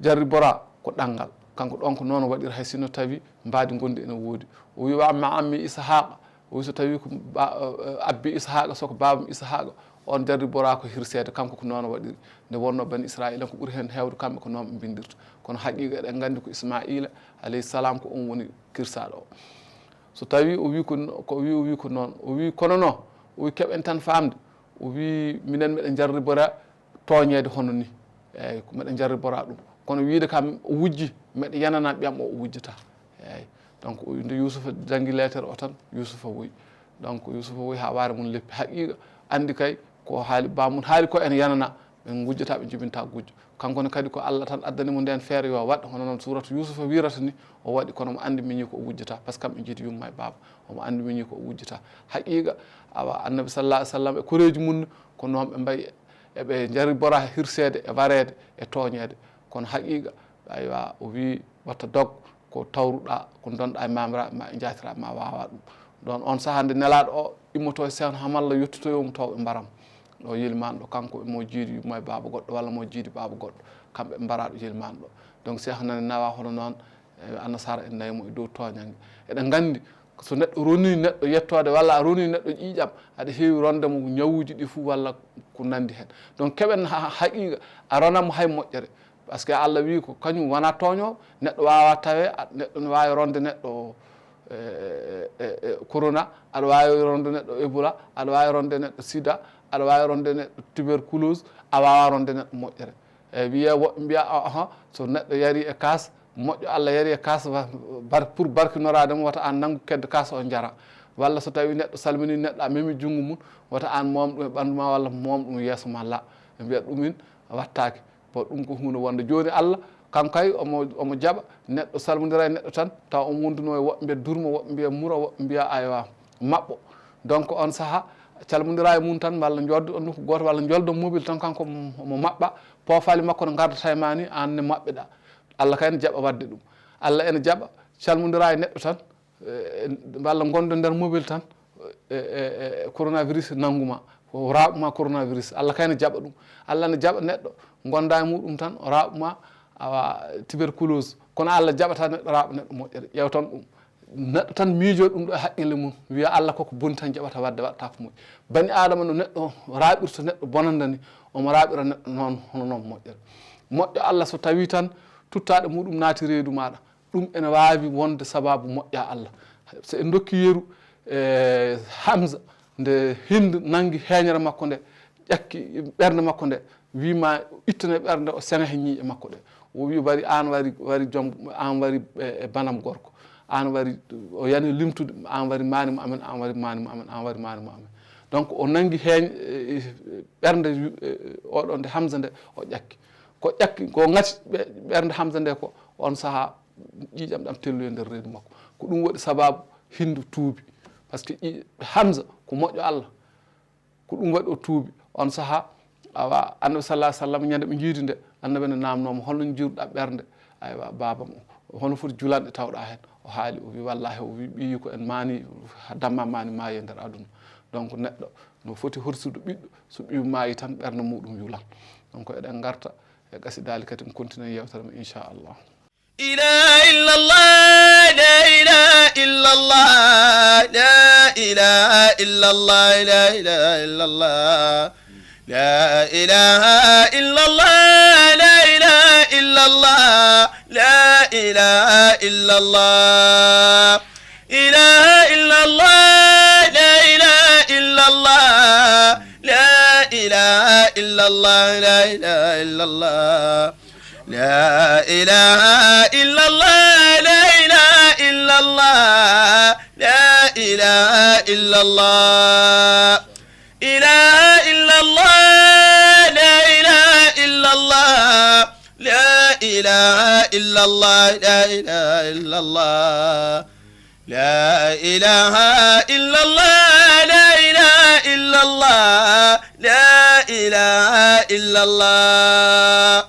jarribora ko ɗanngal. Kanko ɗoon ko noon o waɗiri, hay sinno tawi mbaadi ngondi ene woodi." O wi: "Wa amma ammi Ishaqa," o wi: "So tawii ko ba-, eh, abbi Ishaqa, so ko baabam Ishaqa, on jarribora ko hirseede, kanko ko noon o waɗiri." Nde wonnoo bani Israila ko ɓuri heen heewde kamɓe ko noon ɓe mbinndirta. Kono haqiqa eɗen nganndi ko Ismaila alayhi salam ko on woni kirsaaɗo o. So tawii o wi ko no-, ko wi, o wi ko noon, o wi: "Kono noon," o wi, "keɓen tan faamde," o wi, "minen meɗen jarribora tooñeede hono ni. Eeyi, ko meɗen jarribora ɗum. Kono wiide kam o wujji, meɗen yanana ɓiyam o, o wujjata." Eeyi. Donc, o, nde Yusufa janngi leetere o tan, Yusufa woyi. Donc, Yusufa woyi haa waare mum leppi. Haqiqa, anndi kay ko haali baamum, haali ko ene yanana, ɓe ngujjata, ɓe njibinta gujjo. Kanko ne kadi ko Allah tan addani mo ndeen feere yo waɗ, hono noon suuratu Yusufa wiirata ni, o waɗi, kono mo anndi miñi ko o wujjata, parce que kamɓe njiidi yumma e baaba, omo anndi miñi ko o wujjata. Haqiqa, awa, annabi sallallahu alaihi wasallam e koreeji mum ko noon ɓe mbayi, eɓe jarribora hirseede e wareede e tooñeede. Kono haqiqa, aywa, o wi: "Watta dog ko tawruɗa, ko ndonɗa e maamiraaɓe ma e njaatiraaɓe ma, a waawa ɗum." Ɗoon, on sahaa nde nelaaɗo o immotoo e Seex Hamalla, yottotoyoo mo taw ɓe mbaram. O yelimaanɗo, kanko e mo jiidi yumma e baaba goɗɗo, walla mo jiidi baaba goɗɗo, kamɓe ɓe mbaraaɗo yelimaanɗo. Donc, Seex nani nawa hono noon, e, Annasaara en nayi mo e dow tooñannge. Eɗen nganndi, so neɗɗo ronii neɗɗo yettoode, walla a ronii neɗɗo ƴiiƴam, aɗa heewi ronde mo ñawuuji ɗi fuu, walla ko nanndi heen. Donc, keɓen ha-, haqiiqa, a rona mo hay moƴƴere. Parce que Allah wi ko kañum wona tooñoowo, neɗɗo waawaa tawee, a-, neɗɗo no waawi ronde neɗɗo, e, e, e, e, corona, aɗa waawi ronde neɗɗo Ebola, aɗa waawi ronde neɗɗo sida, aɗa waawi ronde neɗɗo tuberculose, a waawaa ronde neɗɗo moƴƴere. E, wiyee woɓɓe mbiya, a-, aha, so neɗɗo yari e kaas, moƴƴo Allah yari e kaas, wa-, bar-, pour barkinoraade mo, wata aan nanngu kedde kaas o njara. Walla so tawii neɗɗo salminii neɗɗo, a memi junngo mum, wata aan moom ɗum e ɓanndu ma walla moom ɗum yeeso ma, la. Ɓe mbiya ɗumin wattaaki. Bon, ɗum ko huunde wonde. Jooni Allah, kanko kay, omo, omo jaɓa, neɗɗo salmondira e neɗɗo tan, tawa omo wonduno e woɓɓe mbiya durmo, woɓɓe mbiya muro, woɓɓe mbiya aywa, maɓɓo. Donc, on saha, calmondira e mum tan, walla njoddo on nokku gooto, walla njoldo mobile tan, kanko omo, omo maɓɓa, poofaali makko no ngardata e ma ni, aan ne maɓɓeɗa. Allah kay ne jaɓa waɗde ɗum. Allah ene jaɓa, calmondira e neɗɗo tan, e, walla ngondo nder mobile tan, e, e, e, coronavirus nanngu ma, o raaɓu ma coronavirus. Allah kay ne jaɓa ɗum. Allah ne jaɓa neɗɗo, ngonda e muɗum tan, o raaɓu ma, awa, tuberculose. Kono Allah jaɓata neɗɗo raaɓa neɗɗo moƴƴere. Ƴeew tan ɗum. Neɗɗo tan miijo ɗum ɗo e haqqille mum, wiya Allah koko boni tan jaɓata waɗde, waɗata ko moƴƴi. Bani Aadama no neɗɗo raaɓirta neɗɗo bonanda ni, omo raaɓira neɗɗo noon, hono noon moƴƴere. Moƴƴo Allah so tawi tan tuttaaɗe muɗum naati reedu maaɗa, ɗum ene waawi wonde sabaabu moƴƴa Allah. So en ndokki yeru, e, Hamza, nde Hind nanngi heeñere makko nde, ƴakki ɓernde makko nde, wi ma ittane ɓernde, o seŋa he ñiiƴe makko ɗe. O wi wari, aan wari, wari joom, aan wari e, e banam gorko. Aan wari, o yani limtude, aan wari maani mo amen, aan wari maani mo amen, aan wari maani mo amen. Donc, o nanngi heeñ, e, e, ɓernde, e, oɗo nde Hamza nde, o ƴakki. Ko ƴakki, ko ngati ɓe-, ɓernde Hamza nde ko, on saha ƴiiƴam ɗam telloyi nder reedu makko. Ko ɗum waɗi sabaabu Hindu tuubi. Parce que ƴi-, Hamza ko moƴƴo Allah. Ko ɗum waɗi o tuubi. On saha, awa, Annabi sallallahu alaihi wasallam, ñande ɓe njiidi nde, Annabi ne naamnoo mo, "Holno njiiruɗaa ɓernde, aywa, baabam o? Holno foti julanɗe tawɗaa heen?" O haali, o wi, "Wallahi," o wi, "ɓiyi ko en maani, damma maani maayi e nder aduna." Donc, neɗɗo no foti horsude ɓiɗɗo, so ɓiyu maayi tan, ɓernde muɗum yulan. Donc, eɗen ngarta e qasidaali kadi, en continue yewtere men, inchallah. إله إلا الله، لا إله إلا الله، لا إله إلا الله، لا إله إلا الله. لا إله إلا الله، لا إله إلا الله، لا إله إلا الله. إله إلا الله، لا إله إلا الله، لا إله إلا الله، لا إله إلا الله، لا إله إلا الله، لا إله إلا الله، لا إله إلا الله، إله إلا الله، لا إله إلا الله، لا إله إلا الله، لا إله إلا الله. لا إله إلا الله، لا إله إلا الله، لا إله إلا الله.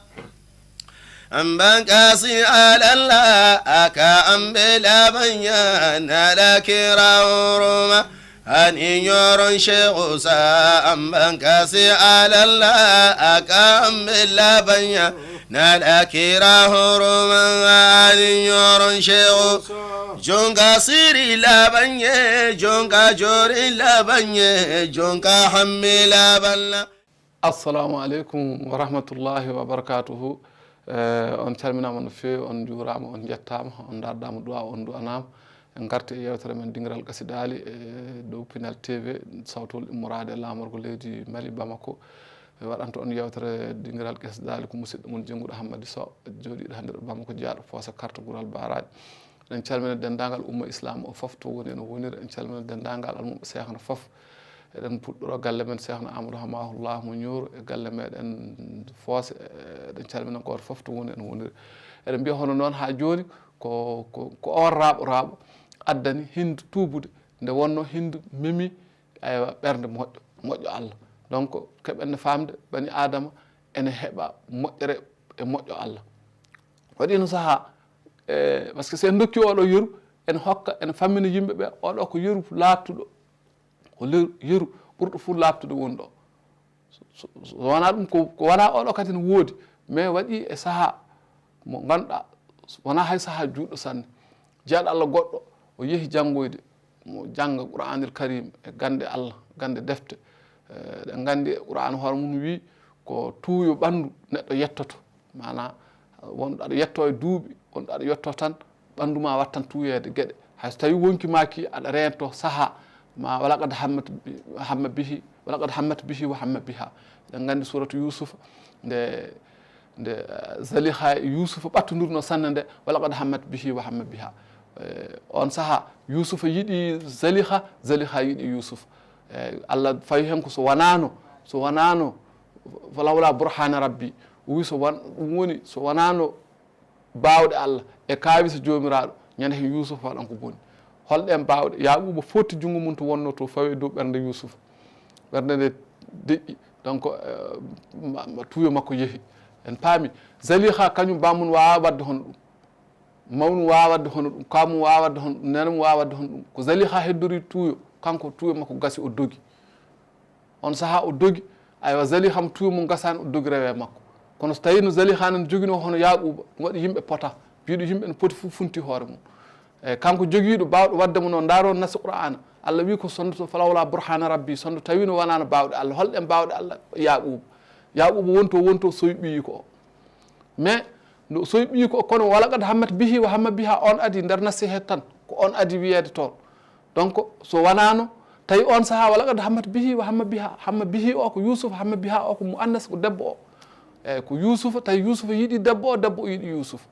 An ban kasi alalla aka an bela banya na la kira huruma. Ani nyoron shehu sa an ban kasi alalla aka an bela banya na la kira huruma. Ani nyoron shehu. Jonka siri labanye, jonka jori labanye, jonka hammi laballa. Assalamu aleykum wa rahmatullahi wa barakatuhu. Eh, on calminama no fewi, on juurama, on jettama, on dardama du'a, on du'anama. En garti e yewtere men dingiral qasidali e dow Pinal T V, sawtol immorade e lamorgo leydi Mali, Bamako. E waɗanto on yewtere dingiral qasidali ko musidɗo mon jennguɗo Hammadi Sow, jooɗiiɗo hannde ɗo Bamako, jeyaaɗo Foosa, carte Gural Baraaji. Eɗen calmina denndaangal umma Islam o fof to woni eno woniri. En calmina denndaangal almuɓɓe Seekhna fof. Eɗen puɗɗoro galle men Seekhna Amadou Hamahullah mo Ñuuro e galle meɗen Foose. Eɗen calmina gooto fof to woni eno woniri. Eɗen mbiya hono noon haa jooni ko, ko, ko on raaɓo raaɓo addani Hindu tuubude nde wonno Hindu memi, aywa, ɓernde moƴƴo, moƴƴo Allah. Donc, keɓen no faamde bani Aadama ene heɓa moƴƴere e moƴƴo Allah. Waɗi no sahaa, e, parce que so en ndokki oɗo yeru, ene hokka, ene fammina yimɓe ɓe, oɗo ko yeru laaɓtuɗo, ko leru-, yeru ɓurɗo fof laaɓtude woni ɗo. So, so, so wonaa ɗum, ko, ko wonaa oɗo kadi ne woodi, mais waɗi e sahaa mo ngannduɗaa, wonaa hay sahaa juutɗo sanne. Jeyaaɗo Allah goɗɗo, o yehi janngoyde, mo jannga Qur'aanil Kariim e gannde Allah, gannde defte. Eh, eɗen nganndi Qur'aan hoore mum wii ko tuuyo ɓanndu neɗɗo yettoto. Maanaa, wonɗo aɗa yetto e duuɓi, wonɗo aɗa yetto tan, ɓanndu ma wattan tuuyeede geɗe. Hay so tawii wonki ma ki aɗa reento sahaa, ma walaqad hammat bi-, hamma bihi, walaqad hammat bihi wa hamma biha. Eɗen nganndi suuratu Yuusufa, nde, nde, eh, Zalikha e Yuusufa ɓattondirno sanne nde, walaqad hammat bihi wa hamma biha. Eh, on sahaa, Yuusufa yiɗi Zalikha, Zalikha yiɗi Yuusufa. Eh, Allah fawi heen ko so wanaano, so wanaano, falawla burhana rabbi. O wi so wan-, ɗum woni, so wanaano baawɗe Allah e kaawisa Joomiraaɗo, ñande heen Yuusufa waɗan ko boni. Holɗen baawɗe? Yaaquuba fotti junngo mum to wonnoo to, fawi e dow ɓernde Yuusufa. Ɓernde nde deƴƴi. Donc, eh, ma-, ma-, tuuyo makko yehi. En paami. Zalikha kañum baamun waawaa waɗde hono ɗum. Mawnu waawaa waɗde hono ɗum. Kaamu waawaa waɗde hono ɗum. Nenam waawaa waɗde hono ɗum. Ko Zalikha heddori tuuyo. Kanko tuuyo makko gasi o dogi. On sahaa o dogi, aywa, Zalikha mo tuuyo mum gasaani, o dogi rewe makko. Kono so tawii no Zalikha nan joginoo hono Yaaquuba, ɗum waɗi yimɓe pota. Mbiɗo yimɓe no poti fof funti hoore mum. E kanko jogiiɗo baawɗo waɗde mo noon, ndaaro nasi Qur'aana. Allah wii ko sondoto falawla burhana rabbi, sondoto tawii no wanaano baawɗe Allah. Holɗen baawɗe Allah? Yaaquuba. Yaaquuba wonto, wonto sowi ɓiyiiko o. Mais no sowi ɓiyiiko o, kono walaqad hammat bihi wa hamma biha, on adi nder nasi he tan. Ko on adi wiyeede toon. Donc, so wanaano, tawi on sahaa, walaqad hammat bihi wa hamma biha. Hamma bihi o ko Yuusuf, hamma biha o ko muannas, ko debbo o. Eyi, ko Yuusuf, tawi Yuusuf yiɗi debbo o, debbo o yiɗi Yuusuf.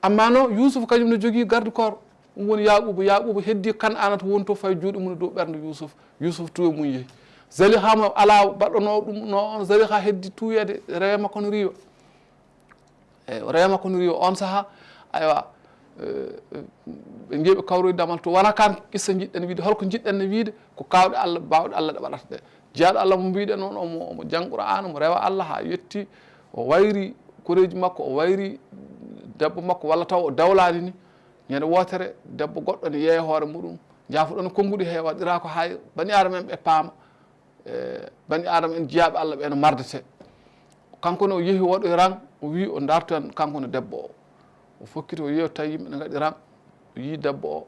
Amma no, Yuusuf kañum no jogii garde corps, ɗum woni Yaaquuba. Yaaquuba heddi Kan'aana to woni to, fawi juuɗe mum e dow ɓernde Yuusuf. Yuusuf tuwe mum yehi. Zalikha mo alaa baɗɗo no ɗum, no on Zalikha heddi tuweede, rewe makko no riiwa. Eyi, o rewa makko no riiwa on sahaa, aywa, eh, eh, ɓe njeeɓi kawroy damal to. Wona kan qissa njiɗɗen wiide, holko njiɗɗen ne wiide, ko kaawɗe Allah, baawɗe Allah ɗe waɗata ɗe. Jeyaaɗo Allah mo mbiɗen on, omo, omo jang Qur'aana, omo rewa Allah haa yetti, o wayri koreeji makko, o wayri debbo makko, walla taw o dawlaani ni. Ñande wootere, debbo goɗɗo ne yeeya hoore muɗum, jaafuɗo no konnguɗi he, waɗira ko haa bani Aadama en ɓe paama. E, bani Aadama en jiyaaɓe Allah ɓe no mardete. Kanko ne o yehi, o waɗi rang, o wi o dartoyan kanko ne debbo o. O fokkiti, o yehi, o tawi yimɓe ne ngaɗi rang. O yii debbo o,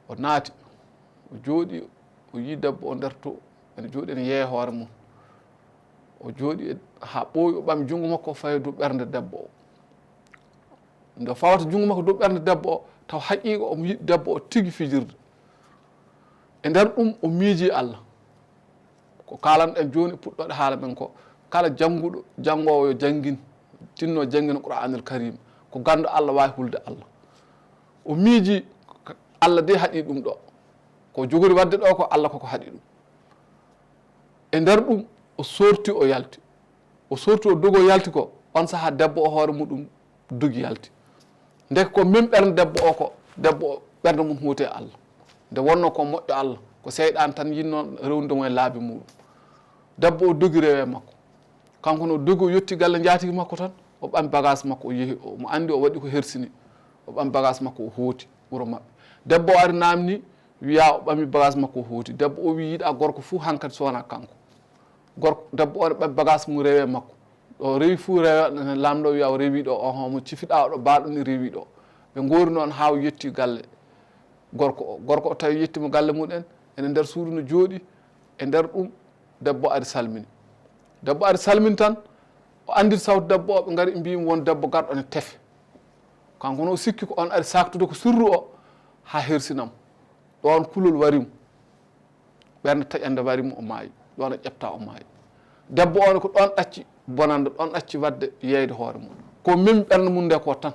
o naati. O jooɗi, o yii debbo o nder to, ene jooɗi, ene yeeya hoore mum. O jooɗi e, haa ɓooyi, o ɓami junngo makko, o fawi dow ɓernde debbo o. Nde o fawata junngo makko dow ɓernde debbo o, taw haqiiqa omo yiɗi debbo o tigi fijirde. E nder ɗum o miijii Allah. Ko kaalanɗen jooni, puɗɗooɗe haala men ko, Kala jannguɗo, janngoowo yo janngin, tinno janngina Qur'aanul Kariim. Ko ganndo Allah waawi hulde Allah. O miiji Allah de haɗi ɗum ɗo. Ko jogori waɗde ɗo ko Allah koko haɗi ɗum. E nder ɗum, o sorti, o yalti. O sorti, o dogi, o yalti ko, on sahaa debbo o hoore muɗum dogi yalti. Ndeke ko min ɓernde debbo o ko, debbo o ɓernde mum huuti e Allah. Nde wonno ko moƴƴo Allah, ko seyɗaane tan yinno rewnude mo e laabi muɗum. Debbo o dogi rewi e makko. Kanko no dogi o yetti galle njaatigi makko tan, o ɓami bagage makko o yehi, o mo anndi o waɗi ko hersini. O ɓami bagage makko o hooti wuro maɓɓe. Debbo o ari naamni, wiya o ɓami bagage makko o hooti. Debbo o wi yiɗa gorko fuu hankadi so wona kanko. Gorko, debbo o ɓami bagage mum rewi e makko. Ɗo rewi fuu rewi, laamɗo wiya o rewi ɗo, oho, mo cifiɗa oɗo baaɗo ni rewi ɗo. Ɓe ngoori noon haa o yetti galle gorko o. Gorko o tawi yettima galle mumen, ene nder suudu no jooɗi, e nder ɗum debbo ari salmini. Debbo ari salmini tan, o annditi sawtu debbo o, ɓe ngari ɓe mbiyi mo won debbo garɗo ne tefe. Kanko no o sikki ko on ari saktude ko sirru o haa hersinam. Ɗoon kulol wari mo. Ɓernde taƴannde wari mo, o maayi. Ɗoon o ƴefta, o maayi. Debbo o ne ko ɗoon ɗacci bonannde, ɗoon ɗacci waɗde yeeyde hoore mum. Ko memi ɓernde mum nde ko tan.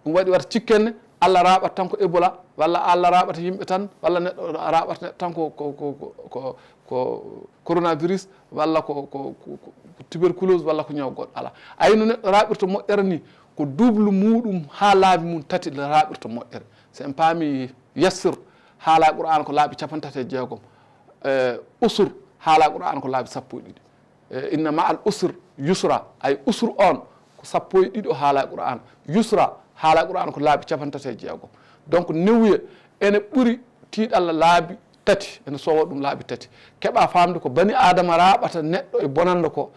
Ɗum waɗi wata cikken ne, Allah raaɓat tan ko Ebola, walla Allah raaɓata yimɓe tan, walla neɗɗo raaɓata neɗɗo tan ko, ko, ko, ko, ko, ko coronavirus, walla ko, ko, ko, ko tuberculose, walla ko ñaw goɗɗo. Alaa. Ayi no neɗɗo raaɓirta moƴƴere ni, ko double muɗum haa laabi mum tati raaɓirta moƴƴere. So en paami yassir, haala e Qur'aana ko laabi capanɗe tati e jeegom. Eh, usur, haala e Qur'aana ko laabi sappo e ɗiɗi. Eh, inna ma'al usr yusra, ay usr on ko sappo e ɗiɗo haala e Qur'aana. Yusra, haala e Qur'aana ko laabi capanɗe tati e jeegom. Donc, newuye ene ɓuri tiiɗalla laabi tati, ene sowa ɗum laabi tati. Keɓa faamde ko bani Aadama raaɓata neɗɗo e bonannde ko,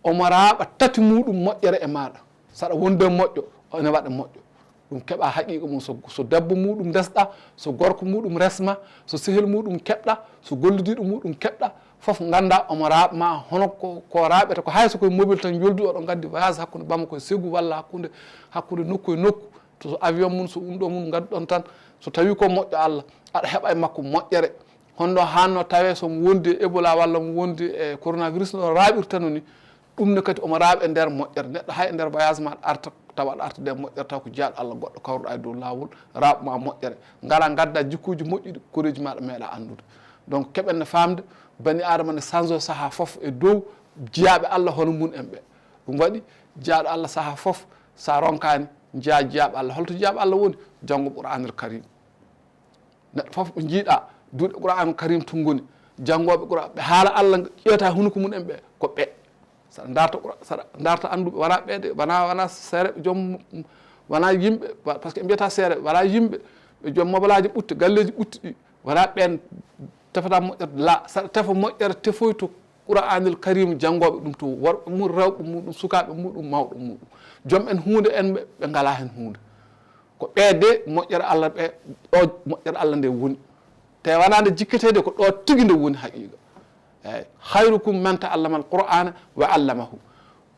omo raaɓa tati muɗum moƴƴere e maaɗa. Saɗa wonde moƴƴo, ene waɗa moƴƴo. Ɗum keɓa haqiiqa mum, so, so debbo muɗum resɗa, so gorko muɗum resma, so sehil muɗum keɓɗa, so gollidiiɗo muɗum keɓɗa, fof ngannda omo raaɓma hono ko, ko raaɓete ko, hay so koye mobile tan yoldi, oɗon nganndi voyage hakkunde Bamako e Ségou walla hakkunde, hakkunde nokku e nokku, to so avion mum, so ɗum ɗo mum ngannduɗon tan, so tawi ko moƴƴo Allah, aɗa heɓa e makko moƴƴere. Honno hanno tawe so mo wondi e Ebola walla mo wondi e coronavirus no raaɓirtano ni, ɗum ne kadi omo raaɓa e nder moƴƴere. Neɗɗo hay e nder voyage ma arta, tawa aɗa arta nder moƴƴere, taw ko jiyaaɗo Allah goɗɗo kawruɗa e dow laawol, raaɓma moƴƴere. Ngara ngadda jikkuuji moƴƴuɗi, koreeji ma aɗa meeɗa anndude. Donc, keɓen ne faamde, bani Aadama ne change o saha fof e dow jiyaaɓe Allah hono mum en ɓe. Ɗum waɗi, jiyaaɗo Allah saha fof, sa ronkaani, jiya jiyaaɓe Allah. Holto jiyaaɓe Allah woni? Janngo Qur'aanul Karim. Neɗɗo fof ɓe njiiɗa duuɗe Qur'aanul Karim tun ngoni. Janngooɓe Qur'aan, ɓe haala Allah ƴeewta hunuko mum en ɓe, ko ɓe. Saɗa ndarta Qur'a-, saɗa ndarta annduɓe, wona ɓe de, wona, wona seereɓe joom, wona yimɓe, wa-, parce que ɓe mbiyata seereɓe, wona yimɓe, ɓe joom mobalaaji ɓutte, galleeji ɓutte ɗi, wona ɓeen tefata moƴƴere, la, saɗa tefa moƴƴere, tefoy to Qur'aanul Karim janngooɓe ɗum to, worɓe mum, rewɓe muɗum, sukaaɓe muɗum, mawɗo muɗum. Joom en huunde en ɓe, ɓe ngalaa heen huunde. Ko ɓe de moƴƴere Allah ɓe, ɗo moƴƴere Allah nde woni. Te wona nde jikketee de, ko ɗo tigi nde woni haqiiqa. Eey, khayrukum man ta'allama al-Qur'ana wa 'allamahu.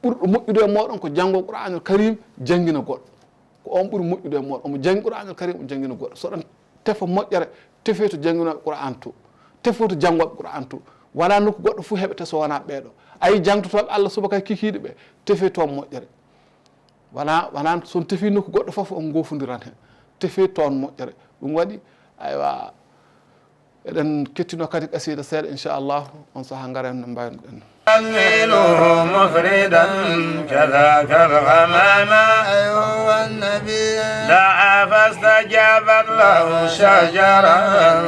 Ɓurɗo moƴƴude e mooɗon ko janngo Qur'aanul Karim, janngina goɗɗo. Ko on ɓuri moƴƴude e mooɗon. Omo janngi Qur'aanul Karim, omo janngina goɗɗo. So ɗon tefa moƴƴere, tefe to jannginooɓe Qur'aan to. Tefo to janngooɓe Qur'aan to. Wona nokku goɗɗo fof heɓete so wona ɓeeɗo. Ayi, jangtotooɓe Allah subaka kikiiɗe ɓe, tefe toon moƴƴere. Wona, wona so on tefi nokku goɗɗo fof on ngoofondiran heen. Tefe toon moƴƴere. Ɗum waɗi, aywa, eɗen kettino kadi qasida seeɗa, inchallah, on sahaa ngaren no mbaynoɗen. أنزله مفردا كذاك الغمام. أي هو النبي. دعا فاستجابت له شجرة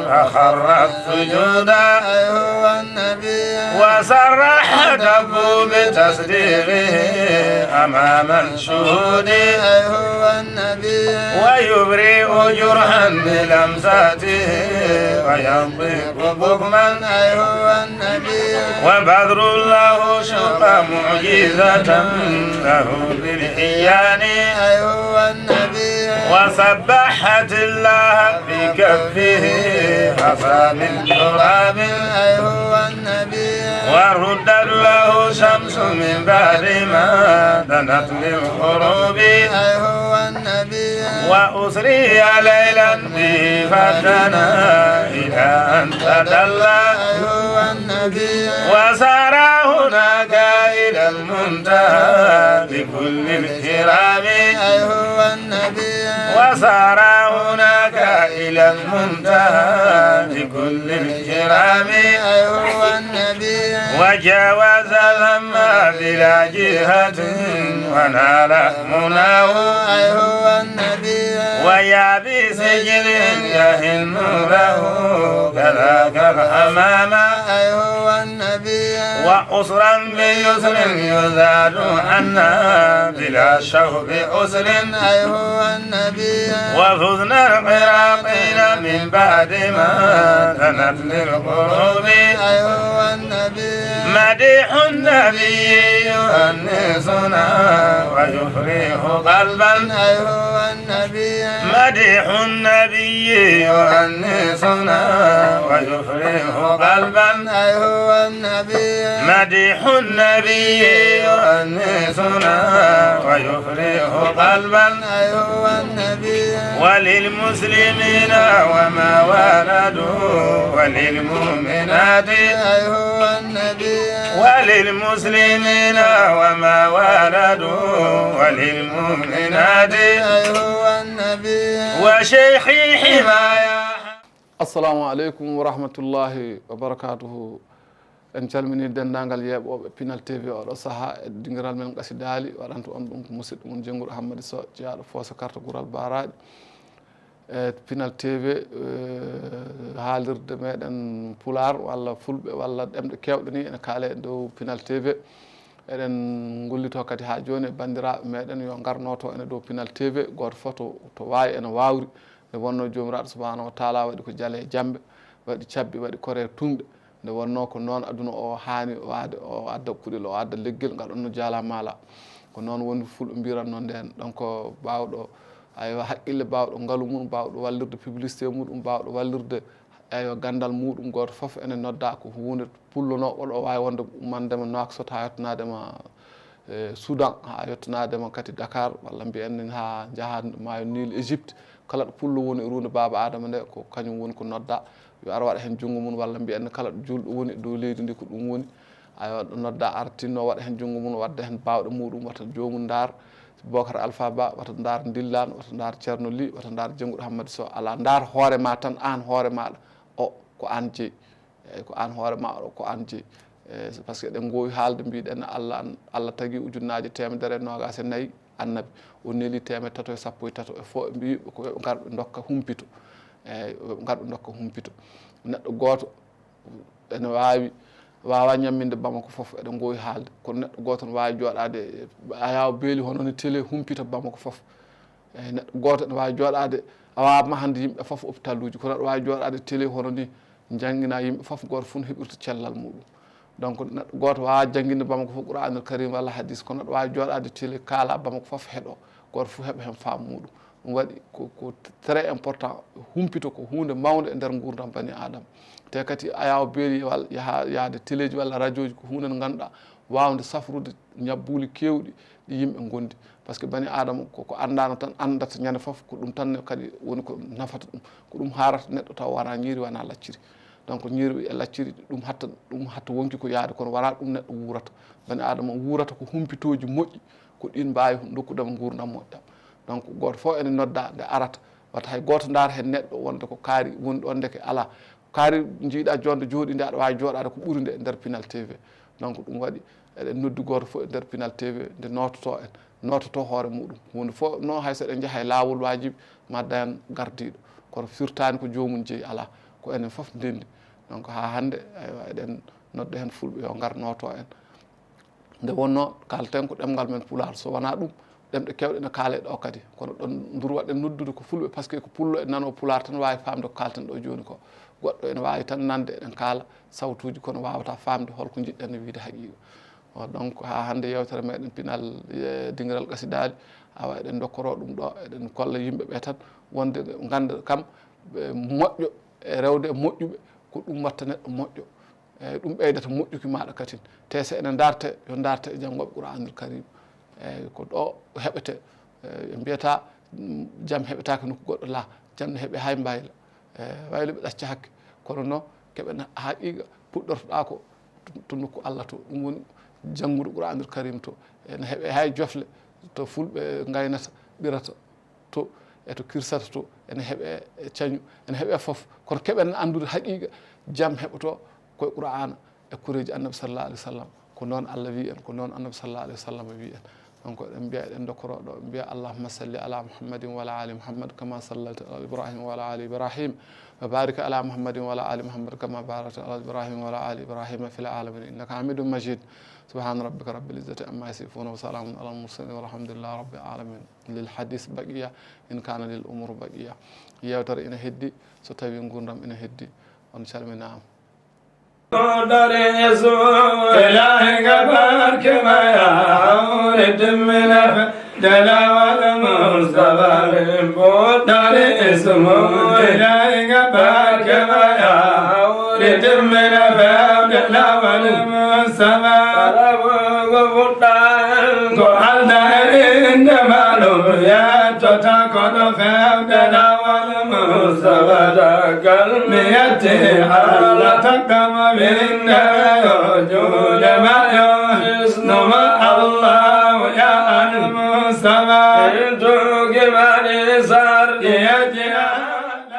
فخرت سجودا. أي هو النبي. وصرح دبو بتصديقه أمام الشهود. أي هو النبي. ويبرئ جرحا بلمساته وينطق بكما. أي هو النبي. وبدر له شق معجزة له بالحيان. أي هو النبي. وسبحت الله بكفه عصا من تراب. أي هو النبي. وردت له شمس من بعد ما دنت للغروب. أي هو النبي. وأسري ليلا به فدنا إلى أن تدلى. أي هو النبي. وسار هناك إلى المنتهى بكل الكرام، أي هو النبي. وسار هناك إلى المنتهى بكل الكرام، أي هو النبي. وجاوز الهم بلا جهة ونال مناه، أي هو النبي. ويا بسجن يهن له كذاك الحمام، أي هو النبي. وعسرا بيسر يزاد عنا بلا شوب عسر، أي هو النبي. وفزنا العراقين من بعد ما دنت للقلوب، أي هو النبي. مديح النبي يؤنسنا ويفرح قلبا، أي هو النبي. مديح النبي يؤنسنا ويفرح قلبا، أي هو النبي. مديح النبي يؤنسنا ويفرح قلبا، أي هو النبي. وللمسلمين وما ولدوا وللمؤمنات، أي هو النبي. وللمسلمين وما ولدوا وللمؤمنات، أي هو النبي. وشيخي حماية. Assalamu aleykum wa rahmatullahi wa barakatuhu. En calmini denndaangal yeeɓooɓe Pinal T V oɗo sahaa e dingiral men Qasidaali, waɗanta on ɗum ko musidɗo mon Jennguɗo Hammadi Sow, jeyaaɗo Foosa Karta Gural Baaraaɗi. E Pinal T V, eh, haalirde meɗen Pulaar walla Fulɓe walla ɗemɗe keewɗe ni ene kaale e dow Pinal T V. Eɗen ngollitoo kadi haa jooni e banndiraaɓe meɗen yo ngarnoto ene dow Pinal T V, gooto fof to, to waawi ene waawri. Nde wonnoo Joomiraaɗo Subhaanahu wa Taala waɗi ko jale e jammbe, waɗi cabbi, waɗi kore e tuŋɗe. Nde wonnoo ko noon aduna o haani waade, o adda kuɗel, o adda leggel, ngal ɗon no jaalaa maalaa. Ko noon woni Fulɓe mbiranno ndeen. Donc, baawɗo, aywa, haqqille, baawɗo ngalu mum, baawɗo wallirde publicité muɗum, baawɗo wallirde, aywa, ganndal muɗum, gooto fof ene noddaa ko huunde pullo no, oɗo waawi wonde ummandema Nouakchott haa yottanaadema, eh, Soudan, haa yottanaadema kadi Dakar, walla mbiyen haa njahaa maayo Nil, Égypte. Kala ɗo pullo woni e ruunde Baaba Aadama nde, ko kañum woni ko noddaa. Yo ar waɗa heen junngo mum, walla mbiyen kala ɗo juulɗo woni e dow leydi ndi, ko ɗum woni. Aywa, ɗo noddaa ar tinno waɗa heen junngo mum, wadda heen baawɗe muɗum, wata joomum ndaar Bocar Alpha Ba, wata ndaar Ndillaan, wata ndaar Ceerno Li, wata ndaar Jennguɗo Hammadi Sow. Alaa, ndaar hoore ma tan, aan hoore maaɗa. O, ko aan jeyi. Eeyi, ko aan hoore ma, o, ko aan jeyi. Eeyi, c'est parce que eɗen ngoowi haalde, mbiɗen Allah, Allah tagi ujunnaaje teemedere e noogaas e nayi, Annabi, o neli teemedde tato e sappo e tato, e fof ɓe mbi ko ɓe ngar ɓe ndokka humpito. Eeyi, ɓe ngar ɓe ndokka humpito. Neɗɗo gooto ene waawi, waawa ñamminde Bamako fof, eɗen ngoowi haalde, kono neɗɗo gooto ne waawi jooɗaade, ayaawo beeli hono ni télé humpita Bamako fof. Eeyi, neɗɗo gooto ene waawi jooɗaade, a waawaa mahande yimɓe fof hôpitaluuji, kono aɗa waawi jooɗaade télé hono ni janngina yimɓe fof, gooto fof no heɓirta cellal muɗum. Donc, neɗɗo gooto waawaa jannginde Bamako fof Qur'aanul Karim walla hadis, kono aɗa waawi jooɗaade télé kaala Bamako fof heɗo, gooto fof heɓa heen faamu muɗum. Ɗum waɗi ko, ko très important, humpito ko huunde mawnde e nder nguurndam bani Aadama. Te kadi ayaawo beeli walla yaha, yahde téléji walla radiooji ko huunde nde ngannduɗaa waawde safrude ñabbuuli keewɗi ɗi yimɓe ngondi. Parce que bani Aadama ko, ko anndaano tan anndata ñande fof, ko ɗum tan ne kadi woni ko nafata ɗum. Ko ɗum haarata neɗɗo taw wonaa ñiiri, wonaa lacciri. Donc ñiiri e lacciri ɗum hatta, ɗum hatta wonki ko yahde, kono wonaa ɗum neɗɗo wuurata. Bani Aadama wuurata ko humpitooji moƴƴi, ko ɗiin mbaawi ndokkude mo nguurndam moƴƴam. Donc gooto fof ene noddaa nde arata, wata hay gooto ndaar heen neɗɗo wonde ko kaari woni ɗoon, ndeke alaa. Kaari njiiɗaa joonde jooɗi nde, aɗa waawi jooɗaade ko ɓuri nde e nder Pinal T V. Donc ɗum waɗi eɗen noddi gooto fof e nder Pinal T V nde noototoo en, noototoo hoore muɗum. Huunde fof noon, hay so eɗen njaha e laawol waajibi, ma dañan gardiiɗo. Kono firtaani ko joomum jeyi, alaa. Ko enen fof ndenndi. Donc haa hannde, aywa, eɗen nodda heen Fulɓe yo ngar nootoo en. Nde wonnoo kaalten ko ɗemngal men Pulaar, so wonaa ɗum, ɗemɗe keewɗe ene kaalee ɗo kadi. Kono ɗoon ndurwaɗen noddude ko Fulɓe, parce que ko Pullo e nanoo Pulaar tan waawi faamde ko kaalten ɗo jooni ko. Goɗɗo ene waawi tan nande eɗen kaala sawtuuji, kono waawataa faamde hol ko njiɗɗen e wiyde haqiiqa. O, donc, haa hannde yeewtere meɗen Pinal, e dingiral Qasidaali, awa, eɗen ndokkoroo ɗum ɗo, eɗen kolla yimɓe ɓe tan, wonde ɓe ngannda kam, ɓe moƴƴo e rewde e moƴƴuɓe, ko ɗum watta neɗɗo moƴƴo. Eeyi, ɗum ɓeydata moƴƴuki maaɗa katin. Te so ene ndaarte, yo ndaarte e janngooɓe Qur'aanul Kariim. Eeyi, ko ɗo heɓete, eeyi, ɓe mbiyata, mm, jam heɓetaake nokku goɗɗo la, jam ne heɓe hay mbayla. Eeyi, waylo ɓe ɗacca hakke. Kono noon, keɓen haqiiqa, puɗɗortoɗaa ko to, to nokku Allah to. Ɗum woni jannguɗo Qur'aanul Karim to, ene heɓe hay jofle to fulɓe ngaynata, ɓirata to, e to kirsata to, ene heɓe e cañu, ene heɓe fof. Kono keɓen anndude haqiiqa, jam heɓoto koye Qur'aana e koreeji Annabi sallallahu alaihi wasallam. Ko noon Allah wi en, ko noon Annabi sallallahu alaihi wasallam wi en. Donc, eɗen mbiya, eɗen ndokkoro ɗo, mbiya, "Allahumma salli ala Muhammadin wa ala ali Muhammad kama sallaita ala Ibrahim wa ala ali Ibrahim, wa barik ala Muhammadin wa ala ali Muhammad kama barakta ala Ibrahim wa ala ali Ibrahim fil alamin innaka Hamidum Majid. Subhana rabbika rabbil izzati amma yasifun wa salamun ala al mursalin walhamdulillahi rabbil alamin." Lil hadis baqiya, in kana lil umur baqiya. Yewtere ina heddi, so tawi ngurdam ina heddi. On calminaama. Dari ismu ilahi gabar kema ya aure dimmina dala wal mustafa. Dari ismu ilahi gabar kema ya aure dimmina dala wal mustafa. Ko alda inde malum ya tota kono fewde dala wal mustafa. Mi yetti Allah takkama winde yo juule ma yo hisnuma Allah ya al mustafa. Tugi mani sardi yetti